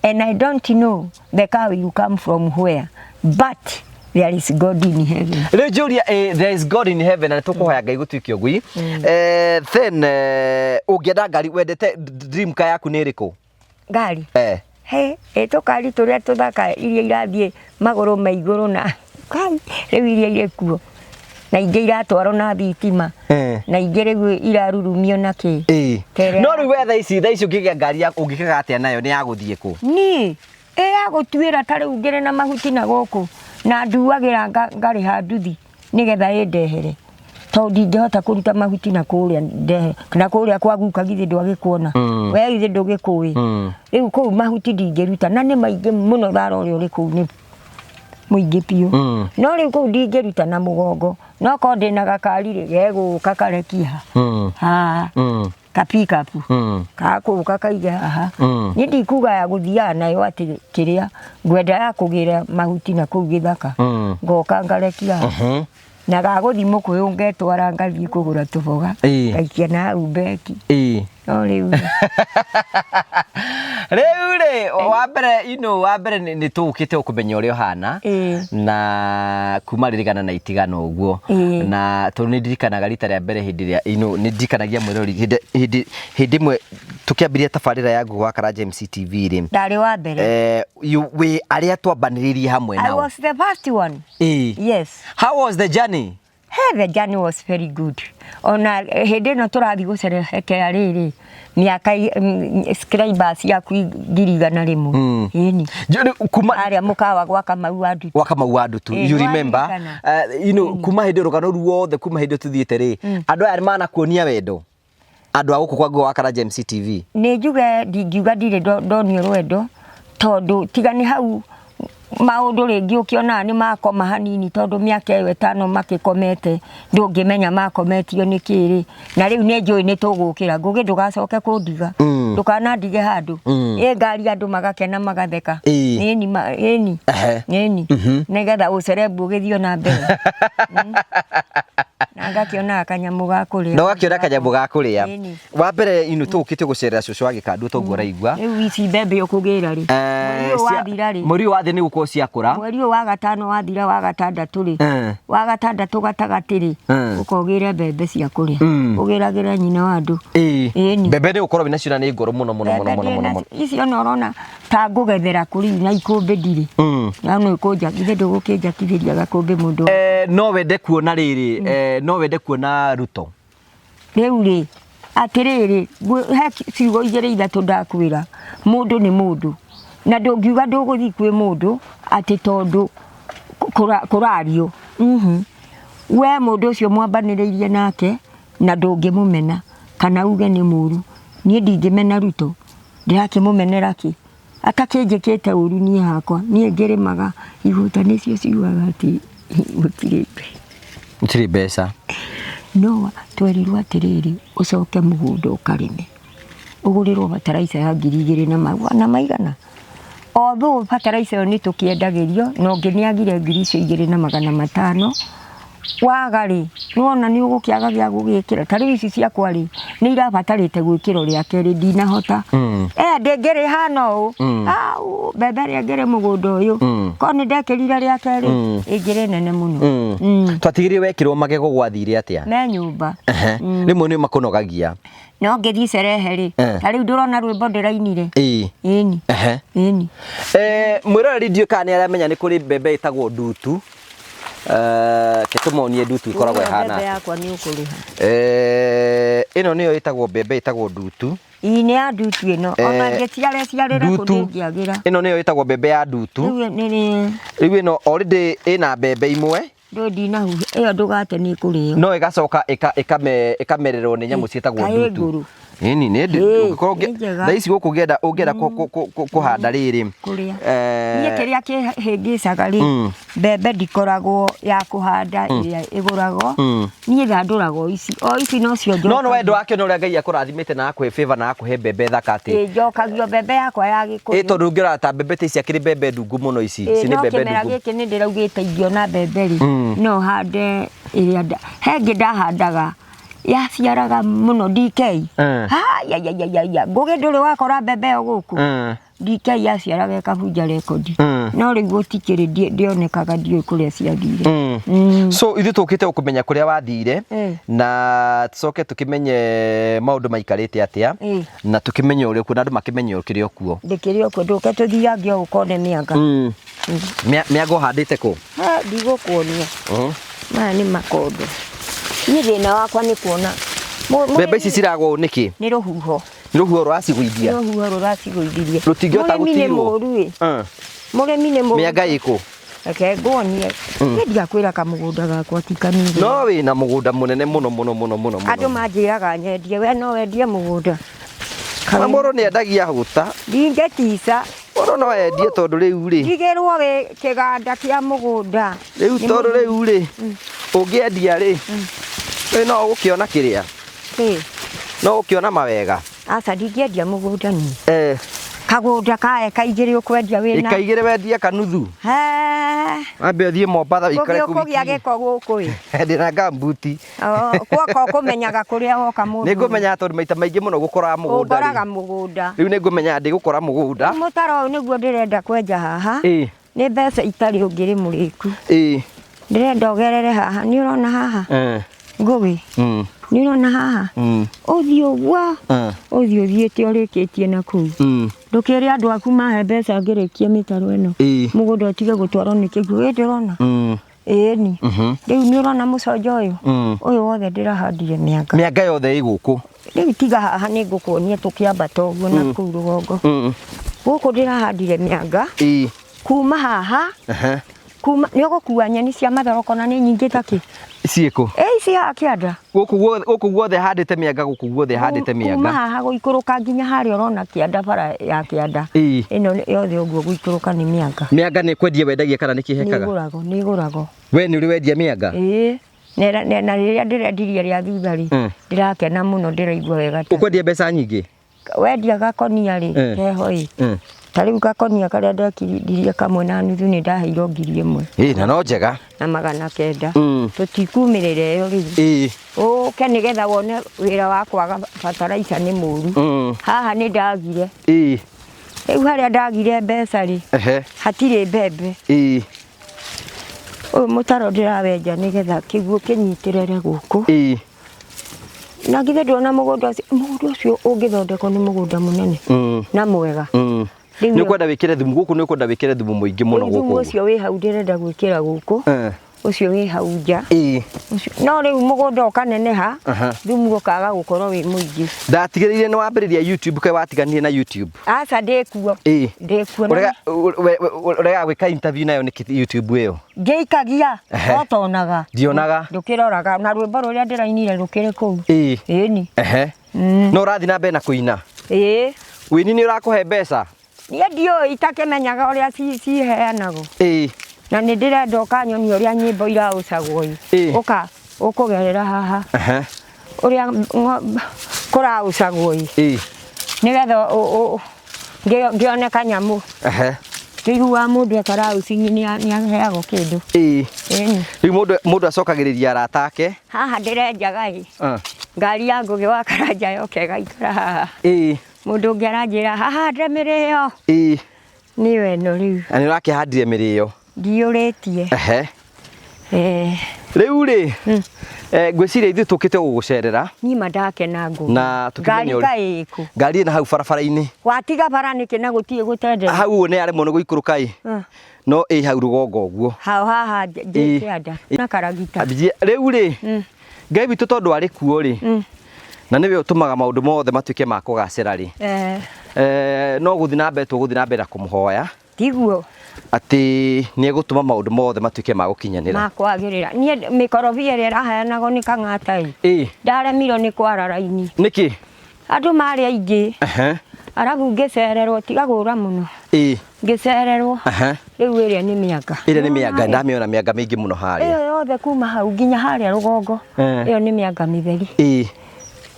And I don't know the car will come from where, but there is God in heaven. Rĩu njũria eh, there is God in heaven na nĩtũkũhoya Ngai gũtuĩke ũgui. Eh, then eh, ũngĩenda ngari wendete dream car yaku nĩ ĩrĩkũ? Ngari. Eh. He, ĩ tũkari tũrĩa tũthaka iria irathiĩ magũrũ me igũrũ na kai rĩu iria irĩ kuo na ingĩ iratwarwo na thitima Eh. na ingĩ rĩu irarurumio na kĩ Ĩĩ. Kere- No rĩu we thaa ici thaa ici ũngĩgĩa ngari yaku ũngĩkaga atĩa nayo nĩ ya gũthiĩ kũ? Niĩ ĩ ya gũtuĩra ta rĩu ngĩrĩ na mahuti na gũkũ na nduagĩra ngarĩha nduthi nĩgetha ĩndehere tondũ ndingĩhota kũruta mahuti na kũrĩa ndehe na kũrĩa kwa guka githĩ ndwagĩkuona we githĩ ndũgĩkũĩ rĩu kũu mahuti ndingĩruta na nĩ maingĩ mũno thara ũrĩa ũrĩ kũu nĩ mũingĩ biũ no rĩu kũu ndingĩruta na mũgongo no korwo ndĩna gakari rĩ gegũka karekie ha haha ka pick up gagũka kaige haha niĩ ndikuga ya gũthiaga nayo atĩ kĩrĩa ngwenda ya kũgĩra mahuti na kũu gĩthaka ngoka ngarekia haha na gagũthiĩ mũkũyũ ngetwara ngathiĩ kũgũra tũboga ngaikia na hau mbeki no rĩu Rĩu rĩ wa mbere you know, wa mbere nĩ tũũkĩte gũkũmenya ũrĩa ũhana na kuma ririgana na itigana ũguo na tondũ nĩ ndirikanaga rita rĩa mbere hĩndĩ ĩrĩa you know, nĩ ndirikanagia mwĩrori hĩndĩ hĩndĩ hĩndĩ ĩmwe tũkĩambĩrĩria tabarĩra ya Ngũgĩ wa Karanja MCTV rĩ ndarĩ wa mbere eh, you, wĩ arĩa twambanĩrĩirie hamwe I nao was the first one. Yes. How was the journey? Hey, the journey was very good. Ona hĩndĩ ĩno tũrathiĩ gũcerehekea rĩrĩ mĩaka subscribers yaku 100,000. Ĩni. Kuma Harĩa mũkawa gwa Kamau wa Ndutu. Gwa Kamau wa Ndutu. Ĩ, You remember? nĩwaririkana? You know, kuma hĩndĩ rũgano ruothe kuma hĩndĩ ĩyo tũthiĩte rĩ, andũ aya nĩmanakuonia wendo? Andũ a gũkũ kwa Ngũgĩ wa Karanja MCTV. Nĩ njuge ndingiuga ndirĩ ndonio rwendo tondũ tiga nĩ hau maũndũ rĩngĩ ũkĩonaga nĩ makoma hanini tondũ mĩaka ĩyo ĩtano makĩkomete ndũngĩmenya makometio nĩ kĩ rĩ na rĩu nĩ njũĩ nĩ tũgũkĩra Ngũgĩ ndũgacoke kũndiga ndũkanandige handũ ĩ ngari andũ magakena magatheka ĩni ĩni ĩni nĩgetha ũcerebu ũgĩthiĩ na mbere na ngakĩonaga kanyamũ ga kũrĩa na ũgakĩona kanyamũ ga kũrĩa Ĩni. wa mbere inu tũũkĩte gũcerera cũcũ wa gĩkandu toguo ũraigua rĩu ici mbembe ũkũgĩra rĩ mweri ũyũ wathira rĩ mweri ũyũ wathira nĩ gũkorwo ciakũra mweri ũyũ wa gatano wathira wa gatandatũ rĩ wa gatandatũ gatagatĩ rĩ ũkogĩre mbembe cia kũrĩa ũgĩragĩre nyina wa andũ Ĩni. Mbembe nĩ ũkorwo wĩnacio na nĩ ngũrũ mũno mũno mũno Mbembe mũno mũno ndĩ mũno nacio. Icio ona ũrona ta ngũgethera kũrĩ na ikũmbĩ ndirĩ na no ikũnja githĩ ndũgũkĩnjakithĩria gakũmbĩ mũndũ Eh, no wende kuona rĩrĩ eh, no wende kuona Ruto Rĩu rĩ atĩrĩrĩ he ciugo igĩrĩ ithatũ ndakwĩra mũndũ nĩ mũndũ na ndũngiuga ndũgũthiĩ kwĩ mũndũ atĩ tondũ kũrario we mũndũ ũcio mwambanĩrĩirie nake na ndũngĩmũmena kana uge nĩ mũru niĩ ndingĩmena Ruto ndĩrakĩmũmenera kĩ atakĩnjĩkĩte ũru niĩ hakwa niĩ ngĩrĩmaga igũta nĩcio ciugaga atĩ gũtirĩ mbeca gũtirĩ mbeca no twerirwo atĩrĩrĩ ũcoke mũgũnda ũkarĩme ũgũrĩrwo bataraica ya 2000 na magana maigana although bataraica ĩyo nĩ tũkĩendagĩrio na ũngĩ nĩ agire 2500 waga rĩ nĩwona nĩ ũgũkĩaga gĩa gũgĩkĩra ta rĩu ici ciakwa rĩ nĩ irabatarĩte gwĩkĩrwo rĩa kerĩ ndinahota eh ndĩngĩrĩ hana ũũ au mbembe ĩrĩa ĩngĩrĩ mũgũnda ũyũ korwo nĩ ndekĩrire rĩa kerĩ ĩngĩrĩ nene mũno twatigĩrire wekĩrwo magego gwathire atĩa me nyũmba rĩmwe nĩ makũnogagia no ngĩthiĩ cerehe rĩ ta rĩu ndũrona rwĩmbo ndĩrainire ĩni ĩni Mwĩroreri ndiũĩ kana nĩ aramenya nĩ kũrĩ mbembe ĩtagwo ndutu Eh, ke tũmonie ndutu ĩkoragwo Ũngĩgũra ĩhana mbembe atĩa. yakwa nĩ ũkũrĩha. Eh, ĩno nĩyo ĩtagwo mbembe ĩtagwo ndutu. Ii nĩ ya ndutu ĩno. Ona Eh, ngĩciare ciarĩre kũ ndutu. ndĩngĩagĩra. Ĩno nĩyo ĩtagwo mbembe ya ndutu. Rĩu nĩ nĩ Rĩu ĩno already ĩna mbembe imwe ndũ ndinahuha ĩyo ndũgate nĩ ĩkũrĩo. no ĩgacoka ĩkamererwo nĩ nyamũ ciĩtagwo Kaĩ ndutu. ngũrũ. Ĩni nĩ ndĩ Ĩĩ, ũngĩkorwo nĩ njega. thaa ici gũkũ ũngĩenda ũngĩenda kũhanda rĩrĩ Kũrĩa. eh, Niĩ kĩrĩa kĩhĩngĩcaga rĩ mbembe ndikoragwo ya kũhanda ĩrĩa ĩgũragwo. Niĩ thandũraga o ici o ici nocio no no wendo njokagia. wake no ũrĩa Ngai akũrathimĩte na akũhe favor na akũhe mbembe thaka atĩ Ĩ njokagio mbembe yakwa ya ĩ gĩkũyũ. tondũ ũngĩrora ta mbembe ta ici akĩrĩ mbembe ndungu mũno ici Ĩ ici nĩ no mbembe kĩmera ndungu gĩkĩ nĩ ndĩraugĩte ingĩona mbembe rĩ no hande ĩrĩa he ĩngĩ ndahandaga yaciaraga mũno DK. Hayayayaya ngũgĩ ndũrĩ wakora mbembe ĩyo gũkũ. DK yaciaraga ĩkabunja rekondi. No rĩu gũtikĩrĩ ndĩonekaga ndiũĩ kũrĩa ciathire. So ithuĩ tũkĩte gũkũmenya kũrĩa wathire Eh. na tũcoke tũkĩmenye maũndũ maikarĩte atĩa Eh. na tũkĩmenye ũrĩa kuo na andũ makĩmenye ũkĩrĩ o kuo. Ndĩkĩrĩ o kuo ndũke tũthiange o ũkone mĩanga. Mĩanga ũhandĩte kũ? Ha, ndigũkuonia. Maya nĩ makondo. Niĩ thĩna wakwa nĩ kuona Mbembe ici ciragwo nĩkĩ? nĩ rũhuho. Nĩ rũhuho Nĩ rũracigũithia. rũhuho rũracigũithirie. Rũtingĩhota Mũrĩmi nĩ gũtirwo. mũũru ĩ. Mũrĩmi nĩ mũũru. Mĩanga ĩkũ? Reke nguonie. Niĩ ndigakwĩra kamũgũnda gakwa ti kanini. No wĩna mũgũnda mũnene mũno mũno mũno mũno mũno. Andũ manjĩraga nyendie, we no wendie mũgũnda. Na mũndũ nĩ endagia hũta. Ndingĩtica. Mũndũ no endie tondũ rĩu rĩ. Ndigĩrwo wĩ kĩganda kĩa mũgũnda. Rĩu tondũ rĩu rĩ ũngĩendia rĩ rĩ no ũgũkĩona kĩrĩa Kĩ? no ũkĩona mawega. Aca ndingĩendia mũgũnda niĩ. Eh, Kagũnda ka eka igĩrĩ ũkwendia wĩna. ĩka igĩrĩ wendie kanuthu. He. Wambe ũthiĩ Mombatha ũikare Gũthiĩ kũu ũkũgĩa wiki. gĩko gũkũ ĩ. Ndĩna gambuti. Guoka ũkũmenyaga kũrĩa woka mũndũ. Nĩ ngũmenya tondũ maita maingĩ mũno gũkoraga mũgũnda Ũkoraga rĩ. mũgũnda. Rĩu nĩ ngũmenya ndĩgũkora mũgũnda. Mũtaro ũyũ nĩguo ndĩrenda kwenja haha. Ĩ. Nĩ mbeca itarĩ ũngĩrĩ mũrĩku. Ĩ. Ndĩrenda ũgerere haha. Nĩ ũrona haha? Eh. Ngũgĩ. Nĩ ũrona haha? Ũthiĩ ũguo. Ũthiĩ ũthiĩte ũrĩkĩtie na kũu. Ndũkĩre andũ aku mahe mbeca ngĩrĩkie mĩtaro ĩno. Ĩ. Mũgũnda ũtige gũtwarwo nĩ kĩguũ. Ĩ ndĩrona. Ĩni. Rĩu nĩ ũrona mũconjo ũyũ? Ũyũ wothe ndĩrahandire mĩanga. Mĩanga yothe ĩ gũkũ. Rĩu tiga haha nĩ ngũkuonia tũkĩambata ũguo na kũu rũgongo. Gũkũ ndĩrahandire mĩanga. Ĩ. Kuma haha. Kuma nĩ ũgũkua nyeni cia mathoroko na nĩ nyingĩ ta kĩ. Ciĩkũ? Ĩ ici haha kĩanda. Gũkũ guothe handĩte mĩanga gũkũ guothe handĩte Kuma mĩanga. haha gũikũrũka nginya harĩa ũrona kĩanda bara ya kĩanda. Ĩ. Ĩno yothe ũguo gũikũrũka nĩ mĩanga. Mĩanga nĩ kwendia wendagia kana nĩ Nĩ kĩhekaga? ĩgũragwo, nĩ ĩgũragwo. We nĩ ũrĩ wendia mĩanga? Ĩĩ. Na rĩrĩa ndĩrendirie rĩa thutha rĩ, ndĩrakena mũno ndĩraigua wega ta. Ũkwendia mbeca nyingĩ? Wendia gakonia rĩ, keho ĩ. Ta rĩu gakonia karĩa ndekirie kamwe na nuthu nĩ ndaheirwo 1000. Ĩ na no njega. Na 900. Tũtikumĩrĩra ĩyo rĩu. Ĩ. Ũke nĩgetha wone wĩra wa kwaga bataraica nĩ mũru. Haha nĩ ndagire. Ĩ. Rĩu harĩa ndagire mbeca rĩ, hatirĩ mbembe. Ĩ. Ũyũ mũtaro ndĩrawenja nĩgetha kĩguũ kĩnyitĩrĩre gũkũ. Ĩ. Na githĩ ndũrona mũgũnda ũcio, mũgũnda ũcio ũngĩthondekwo nĩ mũgũnda mũnene na mwega. Nĩ ũkwenda wĩkĩre thumu gũkũ, nĩ ũkwenda wĩkĩre thumu mũingĩ mũno Rĩu thumu gũkũ. ũcio wĩ hau ndĩrenda gwĩkĩra gũkũ. Ũcio wĩ hau nja. Ĩ. No rĩu mũgũnda ũkaneneha, thumu ũkaga gũkorwo wĩ mũingĩ. Ndatigĩrĩire nĩ wambĩrĩria YouTube kaĩ watiganire na YouTube? Aca ndĩkuo. Ĩ. Ndĩkuo. Ũregaga gwĩka interview nayo nĩkĩ YouTube ĩyo? Ngĩikagia ũtonaga. Ndionaga. Ndũkĩroraga na rwĩmbo rũrĩa ndĩrainire rũkĩrĩ kũu. Ĩ. Ĩni. No ũrathiĩ na mbere na kũina? Ĩ. Wĩini nĩ ũrakũhe mbeca? Niĩ ndiũĩ itakĩmenyaga ũrĩa ciheanagwo. Ĩ. Na nĩ ndĩrenda ũkanyonia ũrĩa nyĩmbo iraũcagwo ĩ. Ũka ũkũgerera haha. Ũrĩa kũraũcagwo ĩ. Ĩ. Nĩgetha ngĩone kanyamũ. Kĩiguaga mũndũ ekaraũcingi nĩ aheagwo kĩndũ. Ĩ. Ĩni. Rĩu mũndũ acokagĩrĩria arata ake. Haha ndĩrenjaga ĩ. Ngari ya Ngũgĩ wa Karanja yoka ĩgaikara haha. Ĩ. Mũndũ ũngĩ aranjĩra haha nde mĩrĩo. Ĩ. Nĩyo ĩno rĩu. Na nĩ ũrakĩhandire mĩrĩo? Ndiyũrĩtie. Rĩu rĩ, ngwĩciria ithuĩ tũkĩte gũgũcerera. Niĩ ma ndakena ngũgĩ. Na tũkĩmenye Ngari ũrĩa- kaĩ ĩkũ? Ngari ĩna hau barabara-inĩ. Watiga bara nĩkĩ na gũtirĩ gũtendera? Hau ũguo nĩ yaremwo nĩ gũikũrũka ĩ. No ĩ hau rũgongo ũguo. Hau haha Ĩ. njĩkĩanda na karagita. Ambĩtie rĩu rĩ, Ngai witũ tondũ arĩ kuo rĩ, na nĩwe ũtũmaga maũndũ mothe matuĩke ma kũgacĩra rĩ, no gũthiĩ na mbere tũgũthiĩ na mbere na kũmũhoya Tiguo. Atĩ nĩ egũtũma maũndũ mothe matuĩke ma gũkinyanĩra. Makwagĩrĩra. Niĩ mĩkorobia ĩrĩa ĩraheanagwo nĩ Kang'ata ĩ. Ndaremirwo nĩ kwara raini. Nĩkĩ? Andũ marĩ aingĩ. Arabu ngĩcererwo tiga gũra mũno. Ngĩcererwo. Rĩu ĩrĩa nĩ mĩanga. Ĩrĩa nĩ mĩanga, ndamĩona mĩanga mĩingĩ mũno harĩa. Ĩyo yothe kuma hau nginya harĩa rũgongo. Ĩyo nĩ mĩanga mĩtheri.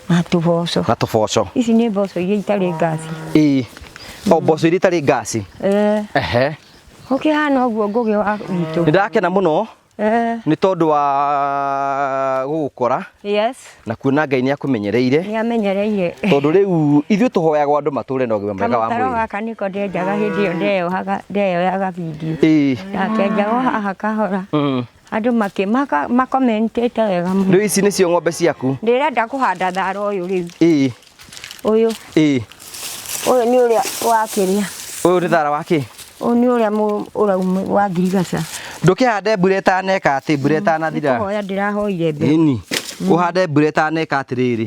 Na tũboco. Na tũboco. Ici nĩ mboco iria itarĩ ngaci. O mboco iria itarĩ ngaci. Ũkĩhana ũguo Ngũgĩ wa witũ. Nĩ ndakena mũno. Nĩ tondũ wa gũgũkora. Yes. Na kuona Ngai nĩ akũmenyereire. Nĩ amenyereire. Tondũ rĩu ithuĩ tũhoyagwo andũ matũre na ũgima mwega wa Kamũtaro mwĩrĩ. gaka nĩko ndenjaga hĩndĩ ĩyo ndeyohaga video. Ndakenjaga haha kahora. Andũ makomentĩte wega mũno. Rĩu ici nĩcio ng'ombe ciaku? Ndĩrenda kũhanda thara ũyũ rĩu. Ũyũ. Ũyũ nĩ ũrĩa wa kĩrĩa. Ũyũ nĩ thara wa kĩ? Ũyũ nĩ ũrĩa ũrauma wa ngirigaca. Ndũkĩhande mbura ĩtaneka atĩ mbura ĩtanathira. Nĩkũhoya ndĩrahoire mbere. Ĩni. Ũhande mbura ĩtaneka atĩrĩrĩ.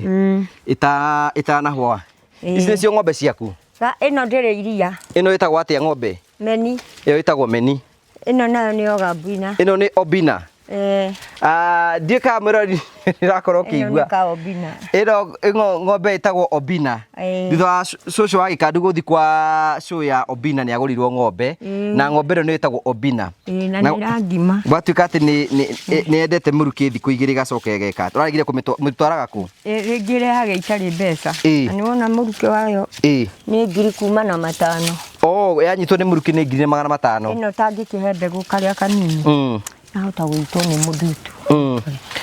Ĩtanahwa. Ici nĩcio ng'ombe ciaku? Ĩno ndĩrĩ iria. Ĩno ĩtagwo atĩa ng'ombe? Meni. Ĩyo ĩtagwo meni. Ĩno nayo nĩ Ogabina. Ĩno nĩ Obina. Ndiũĩ kana mwĩrori nĩũrakorwo ũkĩigua. Ĩno nĩ ka Obina. Ĩno ng'ombe ĩtagwo Obina. Thutha wa cũcũ wa Gĩkandu gũthiĩ kwa cũũ ya Obina nĩ agũrĩirwo ng'ombe. Na ng'ombe ĩno nĩ ĩtagwo Obina. Na nĩ ĩrangima. Gwatuĩka atĩ nĩ yendete mũrukĩ thikũ igĩrĩ ĩgacoka ĩgeka. Ũraregire kũmĩtwaraga kũ? Rĩngĩ ĩrehaga itarĩ mbeca. Na nĩwona mũrukĩ wayo nĩ ngiri kuma na matano. Oh, yanyitwo nĩ mũrukĩ nĩ ngiri na magana matano. Ĩno tangĩkĩhe mbegũ karĩa kanini. Nahota gũitwo nĩ mũthutu.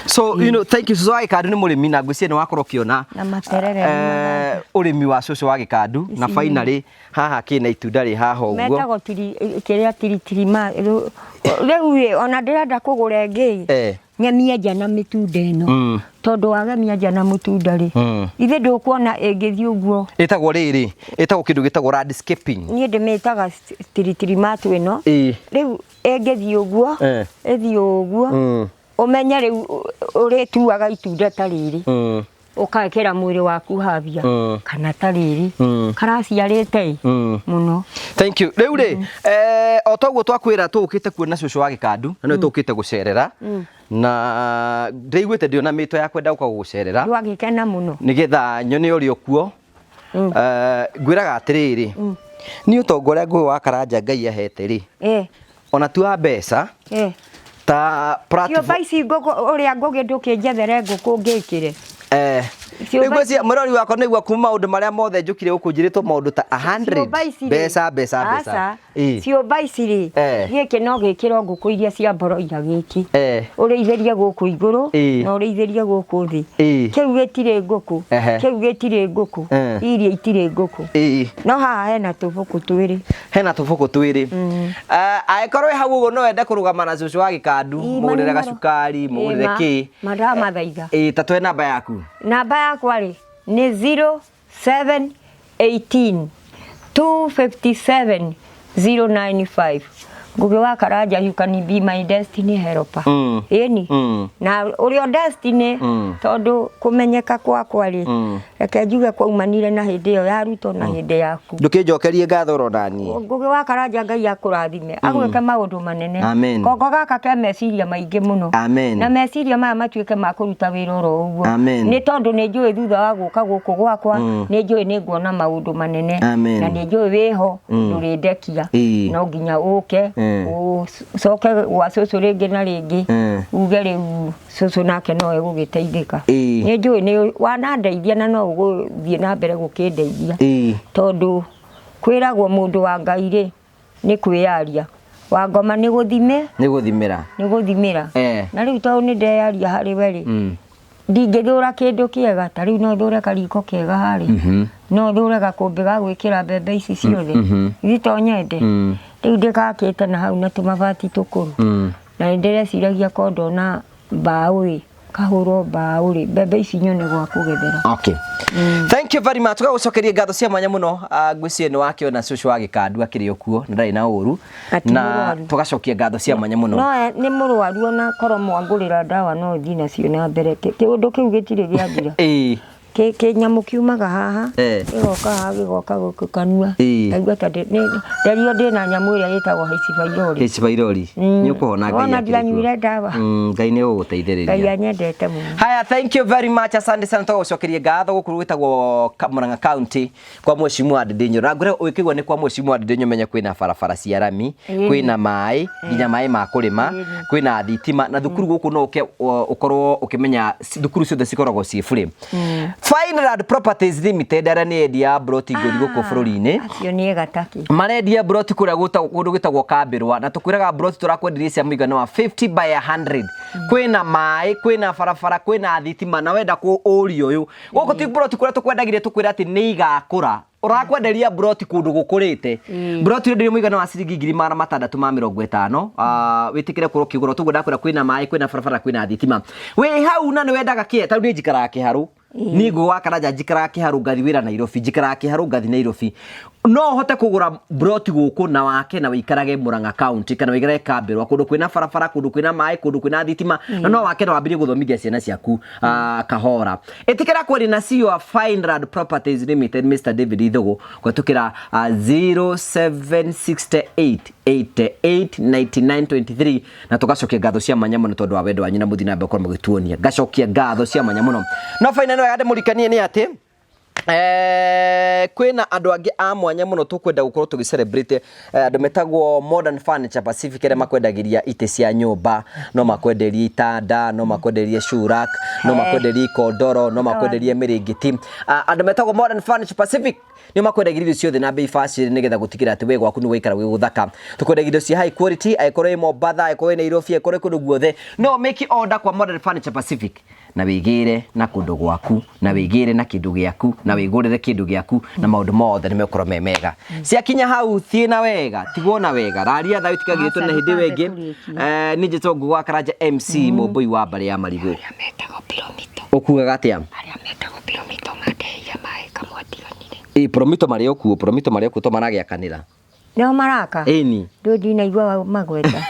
So, you know, thank you. Cũcũ wa Gĩkandu nĩ mũrĩmi na ngwĩciria nĩ wakorwo ũkĩona Na materere nĩ ũrĩmi wa cũcũ wa Gĩkandu na Ici nĩ- finally haha kĩna itunda rĩ haha ũguo. Metagwo tiri kĩrĩa tiritiri ma rĩu rĩ ona ndĩrenda kũgũra ĩngĩ. Ng'emie nja na mĩtunda ĩno. Tondũ wagemia nja na mũtunda rĩ. Ithe ndũkuona ĩngĩthiĩ ũguo. Ĩtagwo rĩrĩ, ĩtagwo kĩndũ gĩtagwo landscaping. Niĩ ndĩmĩtaga tiritiri matu ĩno. Rĩu ĩngĩthiĩ ũguo, ĩthiĩ ũguo, ũmenye rĩu ũrĩtuaga itunda ta rĩrĩ. Ũgekĩra mwĩrĩ waku habia kana ta rĩrĩ. Karaciarĩte mũno. Thank you. Rĩu rĩ, o toguo twakwĩra tũũkĩte kuona cũcũ wa Gĩkandu na nĩwe tũũkĩte gũcerera. Na ndĩiguĩte ndĩ ona mĩto ya kwenda gũka gũgũcerera. Ndwagĩkena mũno. Nĩgetha nyone ũrĩa ũkuo. Ngwĩraga atĩrĩrĩ, niĩ ũtonga ũrĩa Ngũgĩ wa Karanja Ngai ahete rĩ, ona ti wa mbeca, ta platform. Ciũmba ici ngũkũ ũrĩa Ngũgĩ ndũkĩnjethere ngũkũ ngĩkĩre. Rĩu ngwĩciria mũrori wakwa nĩguo kuma maũndũ marĩa mothe njũkire gũkũ njĩrĩtwo maũndũ ta 100. Ciũmba ici rĩ. Mbeca, mbeca, mbeca. Aca. Ciũmba ici rĩ, gĩkĩ no gĩkĩrwo ngũkũ iria cia mboroira gĩkĩ. Ũrĩithĩrie gũkũ igũrũ na ũrĩithĩrie gũkũ thĩ. Kĩu gĩtirĩ ngũkũ. Kĩu gĩtirĩ ngũkũ. Iria itirĩ ngũkũ. No haha hena tũbũkũ twĩrĩ. Hena tũbũkũ twĩrĩ. Angĩkorwo wĩ hau ũguo no wende kũrũgama na cũcũ wa Gĩkandu, mũgũrĩre gacukari, mũgũrĩre kĩ. Mandamathaitha. Ta tũhe namba yaku. Namba yakwa rĩ nĩ 0718 257 095. Ngũgĩ wa Karanja, you can be my destiny helper. Ĩni. Na ũrĩa destiny tondũ kũmenyeka kwakwa rĩ, reke njuge kwaumanire na hĩndĩ ĩyo ya Ruto na hĩndĩ yaku. Ndũkĩnjokerie ngatho oro naniĩ. Ngũgĩ wa Karanja Ngai akũrathime, agwĩke maũndũ manene. Amen. Kongo gaka ke meciria maingĩ mũno. Amen. Na meciria maya matuĩke ma kũruta wĩra oro ũguo. Amen. Nĩ tondũ nĩ njũĩ thutha wa gũka gũkũ gwakwa, nĩ njũĩ nĩ nguona maũndũ manene. Amen. Na nĩ njũĩ wĩho, ndũrĩndekia. No nginya ũke, ũcoke gwa cũcũ rĩngĩ na rĩngĩ, uge rĩu cũcũ nake no egũgĩteithĩka. Nĩ njũĩ nĩ wanandeithia na no ũgũthiĩ na mbere gũkĩndeithia. Tondũ kwĩragwo mũndũ wa Ngai rĩ, nĩ kwĩyaria. Wa ngoma nĩ gũthime? Nĩ gũthimĩra. Nĩ gũthimĩra. Na rĩu tondũ nĩ ndeyaria harĩ we rĩ, ndingĩthũra kĩndũ kĩega, ta rĩu no thũre kariko kega harĩa. No thũre gakũmbĩ ga gwĩkĩra mbembe ici ciothe. Ithe to nyende. Rĩu ndĩgakĩte na hau na tũmabati tũkũrũ. Na nĩ ndĩreciragia ko ndona Mbaũ ĩ, kahũrwo mbaũ rĩ, mbembe ici nyone gwa kũgethera. Okay. Thank you very much. Tũgagũcokeria ngatho cia mwanya mũno. Ah, ngwĩciria nĩ wakĩona cũcũ wa gĩkandu akĩrĩ o kuo na ndarĩ na ũru. Ati Na mũrwaru. tũgacokia ngatho cia mwanya mũno. No nĩ mũrwaru ona korwo mwangũrĩra ndawa no thiĩ nacio na mbere. Kĩũndũ kĩu gĩtirĩ gĩathira. Ĩĩ. Kĩnyamũ kiumaga haha Eh. gĩgoka haha gĩgoka gũkũ kanua. Ĩĩ. Ngaigua ta nderirwo ndĩna nyamũ ĩrĩa ĩtagwo H pylori. H pylori. Nĩ ũkũhona Ngai Wona akĩrĩ kuo. ndianyuire ndawa. Ngai nĩ ũgũgũteithĩrĩria. Ngai anyendete mũno. Haya, thank you very much. Asante sana tũgagũcokeria ngatho gũkũ gwĩtagwo Murang'a County kwa Mheshimiwa Ndindi Nyoro. Na ngwĩre ũkĩigua nĩ kwa Mheshimiwa Ndindi Nyoro menye kwĩna barabara cia rami, kwĩna maĩ, nginya maĩ ma kũrĩma, kwĩna thitima na thukuru gũkũ no ũke ũkorwo ũkĩmenya thukuru ciothe cikoragwo ciĩ free. Fineland Properties Limited arĩa nĩ endia a mburoti ngũthi gũkũ bũrũri-inĩ Acio nĩ ega taki. marendia mburoti kũrĩa kũndũ gwĩtagwo Kambĩrwa na tũkwĩraga mburoti tũrakwenderia cia mũigana wa 50 by 100 kwĩna maĩ kwĩna barabara kwĩna thitima na wenda kũũria ũyũ gũkũ ti mburoti kũrĩa tũkwendagirie tũkwĩra atĩ nĩ igakũra ũrakwenderia mburoti kũndũ gũkũrĩte mburoti ĩyo mũigana wa ciringi 650,000. Wĩtĩkĩre kũrwo ũkĩgũra tũguo ndakwĩra kwĩna maĩ kwĩna barabara kwĩna thitima wĩ hau na nĩ wendaga kĩ tarĩu niĩ njikaraga Kĩharũ niĩ ngũgĩ wa Karanja njikaraga Kĩharũ ngathi wĩra Nairobi njikaraga Kĩharũ ngathi Nairobi no ũhote kũgũra mburoti gũkũ na wake na wĩikarage Murang'a County kana wĩikarage Kambĩrwa kũndũ kwĩna barabara kũndũ kwĩna maĩ kũndũ kwĩna thitima na no wake na wambĩrĩrie gũthomithia ciana ciaku kahora ĩtĩkĩra kwaria na CEO wa Fineland Properties Limited Mr David Ithugu kũhetũkĩra 0768 88 99 23 na tũgacokia ngatho cia mwanya mũno tondũ wa wendo wanyu na mũthiĩ na mbere gũkorwo mũgĩtuonia ngacokia ngatho cia mwanya mũno no baina nĩ wega ndĩmũrikanie nĩ atĩ kwĩna andũ angĩ a mwanya mũno tũkwenda gũkorwo tũgĩ celebrate andũ metagwo Modern Furniture Pacific arĩa makwendagĩria itĩ cia nyũmba no makwenderie itanda no makwenderie shoe rack no makwenderie ikondoro no makwenderie mĩrĩngĩti. Andũ metagwo Modern Furniture Pacific nĩo makwendagĩria indo ciothe na bei bacĩrĩ nĩgetha gũtigĩrĩra atĩ we gwaku nĩ waikara gwĩ gũthaka. Tũkwendagia indo cia high quality angĩkorwo wĩ Mombatha angĩkorwo wĩ Nairobi angĩkorwo wĩ kũndũ guothe no make order kwa Modern Furniture Pacific na wĩgĩre na kũndũ gwaku na wĩgĩre na kĩndũ gĩaku na wĩgũrĩre kĩndũ gĩaku na maũndũ mothe nĩ megũkorwo me mega. Ciakinya hau thiĩ na wega tigwo na wega raria thayũ tikagirĩtwo na hĩndĩ ĩyo ĩngĩ. Niĩ njĩtagwo Ngũgĩ wa Karanja MC mũmbũi wa mbarĩ ya marigũ. Ũkugaga atĩa? Ĩ Promito marĩ o kuo Promito marĩ o kuo to maragĩakanĩra. Nĩo maraka? Ĩni. Ndũ ndinaigua magweta.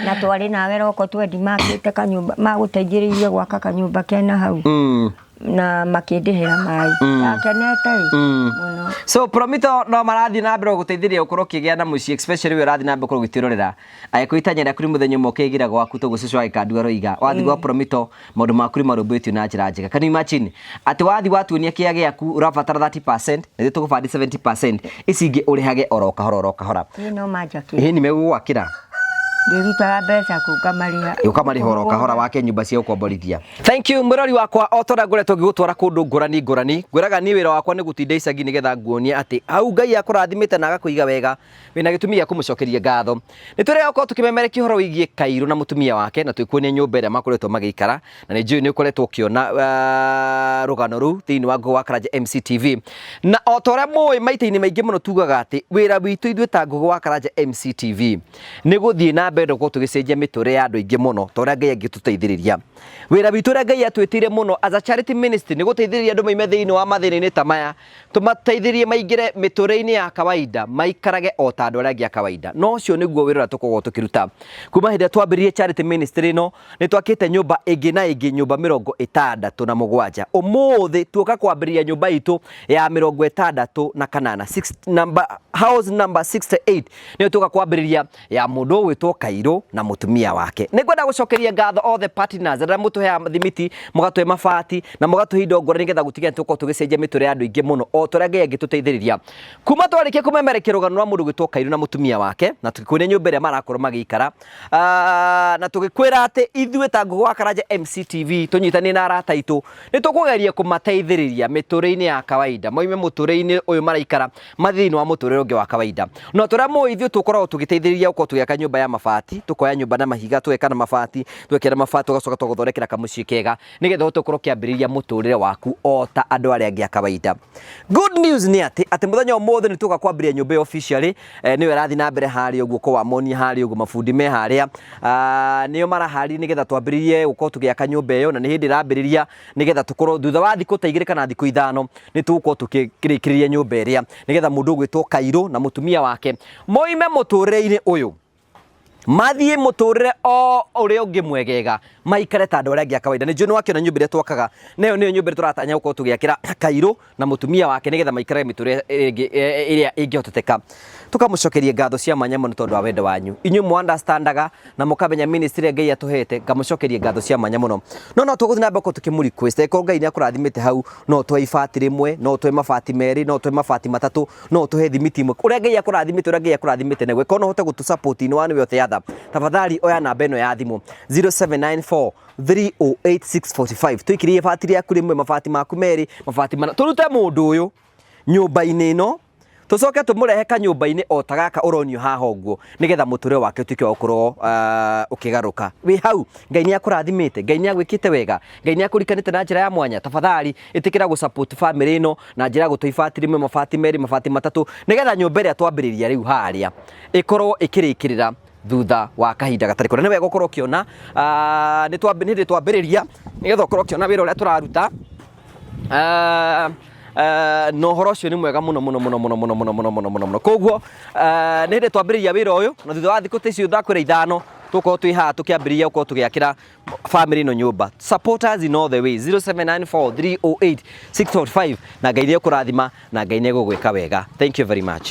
Na twarĩ nawe roko twendi makĩte kanyũmba magũteithĩrĩirie gwaka kanyũmba kena hau. Na makĩndĩhĩra maĩ. Ndakenete ĩ mũno. So Promito no marathiĩ na mbere gũteithĩrĩria gũkorwo ũkĩgĩa na mũciĩ especially we ũrathiĩ na mbere gũkorwo ũgĩtwĩrorera angĩkorwo itanya rĩaku nĩ mũthenya ũmwe ũkĩgĩra gwaku toguo cũcũ wa gĩkandu aroiga wathiĩ gwa Promito maũndũ maku nĩ marũmbũĩtio na njĩra njega. Can you imagine atĩ wathiĩ watuonia kĩa gĩaku ũrabatara 30% na ithuĩ tũgũbandi 70% ici ingĩ ũrĩhage oro kahora oro kahora. Ĩ no manjakĩre. Ĩni megũgwakĩra. Ndĩrutaga mbeca kũ ngamarĩha. Ũkamarĩha oro kahora wake nyũmba cia gũkomborithia. Thank you mwĩrori wakwa o ta ũrĩa ngoretwo ngĩgũtwara kũndũ ngũrani ngũrani ngwĩraga niĩ wĩra wakwa nĩ gũtinda icagi nĩgetha nguonie atĩ hau Ngai akũrathimĩte na agakũiga wega wĩna gĩtũmi gĩa kũmũcokeria ngatho. Nĩ tũrĩ gũkorwo tũkĩmemerekia ũhoro wĩgiĩ Kairũ na mũtumia wake na twĩkuonia nyũmba ĩrĩa makoretwo magĩikara na nĩ njũĩ nĩ ũkoretwo ũkĩona rũgano rũu thĩinĩ wa Ngũgĩ wa Karanja MCTV. Na o ta ũrĩa mũĩ maita-inĩ maingĩ mũno tugaga atĩ wĩra witũ ithuĩ ta Ngũgĩ wa Karanja MCTV nĩ gũthiĩ na mbere na gũkorwo tũgĩcenjia mĩtũrĩre ya andũ aingĩ mũno ta ũrĩa Ngai angĩtũteithĩrĩria. Wĩra witũ ũrĩa Ngai atwĩtĩire mũno as a charity ministry nĩ gũteithĩrĩria andũ maime thĩinĩ wa mathĩna-inĩ ta maya tũmateithĩrĩrie maingĩre mĩtũrĩre-inĩ ya kawaida maikarage o ta andũ arĩa angĩ a kawaida. No ũcio nĩguo wĩra ũrĩa tũkoragwo tũkĩruta. Kuma hĩndĩ ĩrĩa twambĩrĩirie charity ministry ĩno nĩ twakĩte nyũmba ĩngĩ na ĩngĩ nyũmba 67. Ũmũthĩ tuoka kwambĩrĩria nyũmba itũ ya 68 house number 68 nĩyo tuoka kwambĩrĩria ya mũndũ ũgwĩtwo Kairũ na mũtumia wake. Nĩ ngwenda gũcokeria ngatho othe partners arĩa mũtũheaga thimiti, mũgatũhe mabati na mũgatũhe indo ngũrani nĩgetha gũtigĩrĩra nĩ tũgũkorwo tũgĩcenjia mĩtũrĩre ya andũ aingĩ mũno o ta ũrĩa Ngai angĩtũteithĩrĩria. Kuma twarĩkia kũmemerekia rũgano rwa mũndũ ũgwĩtwo Kairũ na mũtumia wake na tũgĩkuonia nyũmba ĩrĩa marakorwo magĩikara na tũgĩkwĩra atĩ ithuĩ ta Ngũgĩ wa Karanja MCTV tũnyitanĩire na arata aitũ nĩ tũkũgeria kũmateithĩrĩria mĩtũrĩre-inĩ ya kawaida moime mũtũrĩre-inĩ ũyũ maraikara mathiĩ thĩinĩ wa mũtũrĩre ũngĩ wa kawaida. No ta ũrĩa mũĩ ithuĩ tũkoragwo tũgĩteithĩrĩria gũkorwo tũgĩaka nyũmba ya mabati. mabati, tũkoya nyũmba na mahiga, tũgeka na mabati, twekĩra mabati tũgacoka tũgũthondekera kamũciĩ kega nĩgetha ũhote gũkorwo ũkĩambĩrĩria mũtũrĩre waku o ta andũ arĩa angĩ a kawaida. Good news nĩ atĩ atĩ mũthenya ũmũthĩ nĩ tũka kwambĩrĩria nyũmba ĩyo officially, nĩyo ĩrathiĩ na mbere harĩa ũguo ko wamonia harĩa ũguo mabundi me harĩa, nĩo maraharĩria nĩgetha twambĩrĩrie gũkorwo tũgĩaka nyũmba ĩyo, na nĩ hĩndĩ ĩrambĩrĩria nĩgetha tũkorwo thutha wa thikũ ta igĩrĩ kana thikũ ithano nĩ tũgũkorwo tũkĩrĩkĩrĩria nyũmba ĩrĩa nĩgetha mũndũ ũgwĩtwo Kairũ na mũtumia wake moime mũtũrĩre-inĩ ũyũ mathiĩ mũtũrĩre o ũrĩa ũngĩ mwegega, maikare ta andũ arĩa angĩ a kawaida. Nĩ njũĩ nĩ wakĩona nyũmba ĩrĩa twakaga, nayo nĩyo nyũmba ĩrĩa tũratanya gũkorwo tũgĩakĩra Kairũ na mũtumia wake nĩgetha maikarage mĩtũrĩre ĩrĩa ĩngĩhoteteka. Tũkamũcokeria ngatho cia mwanya mũno tondũ wa wendo wanyu, inyuĩ mũ understandaga na mũkamenya ministry ĩrĩa Ngai atũhete. Ngamũcokeria ngatho cia mwanya mũno. No no tũgũthiĩ na mbere gũkorwo tũkĩmũ request, angĩkorwo Ngai nĩ akũrathimĩte hau, no ũtũhe ibati rĩmwe, no ũtũhe mabati merĩ, no ũtũhe mabati matatũ, no ũtũhe thimiti ĩmwe, ũrĩa Ngai akũrathimĩte, ũrĩa Ngai akũrathimĩte naguo. Ĩkorwo no ũhote gũtũ support in one way or the other, tafadhali oya namba ĩno ya thimũ 0794 308645, tũikĩrie ibati rĩaku rĩmwe, mabati maku merĩ, mabati mana, tũrute mũndũ ũyũ nyũmba-inĩ ĩno, tũcoke tũmũrehe kanyũmba-inĩ o ta gaka ũronio haha ũguo, nĩgetha mũtũrĩre wake ũtuĩke wa gũkorwo ũkĩgarũka. Wĩ hau, Ngai nĩ akũrathimĩte, Ngai nĩ agwĩkĩte wega, Ngai nĩ akũrikanĩte na njĩra ya mwanya, tafadhali ĩtĩkĩra gũ support family ĩno na njĩra ya gũtũhe ibati rĩmwe, mabati merĩ, mabati matatũ, nĩgetha nyũmba ĩrĩa twambĩrĩria rĩu harĩa ĩkorwo ĩkĩrĩkĩrĩra thutha wa kahinda gatarĩ kũraya. Nĩ wega ũkorwo ũkĩona nĩ hĩndĩ twambĩrĩria, nĩgetha ũkorwo ũkĩona wĩra ũrĩa tũraruta. Na ũhoro ũcio nĩ mwega mũno mũno mũno mũno mũno mũno mũno mũno mũno mũno. Koguo nĩ hĩndĩ twambĩrĩria wĩra ũyũ, na thutha wa thikũ ta icio ndakwĩra ithano, tũgũkorwo twĩ haha tũkĩambĩrĩria gũkorwo tũgĩakĩra family ĩno nyũmba. Support us in all the ways, 0794 308 645, na Ngai nĩ ekũrathima na Ngai nĩ egũgwĩka wega. Thank you very much.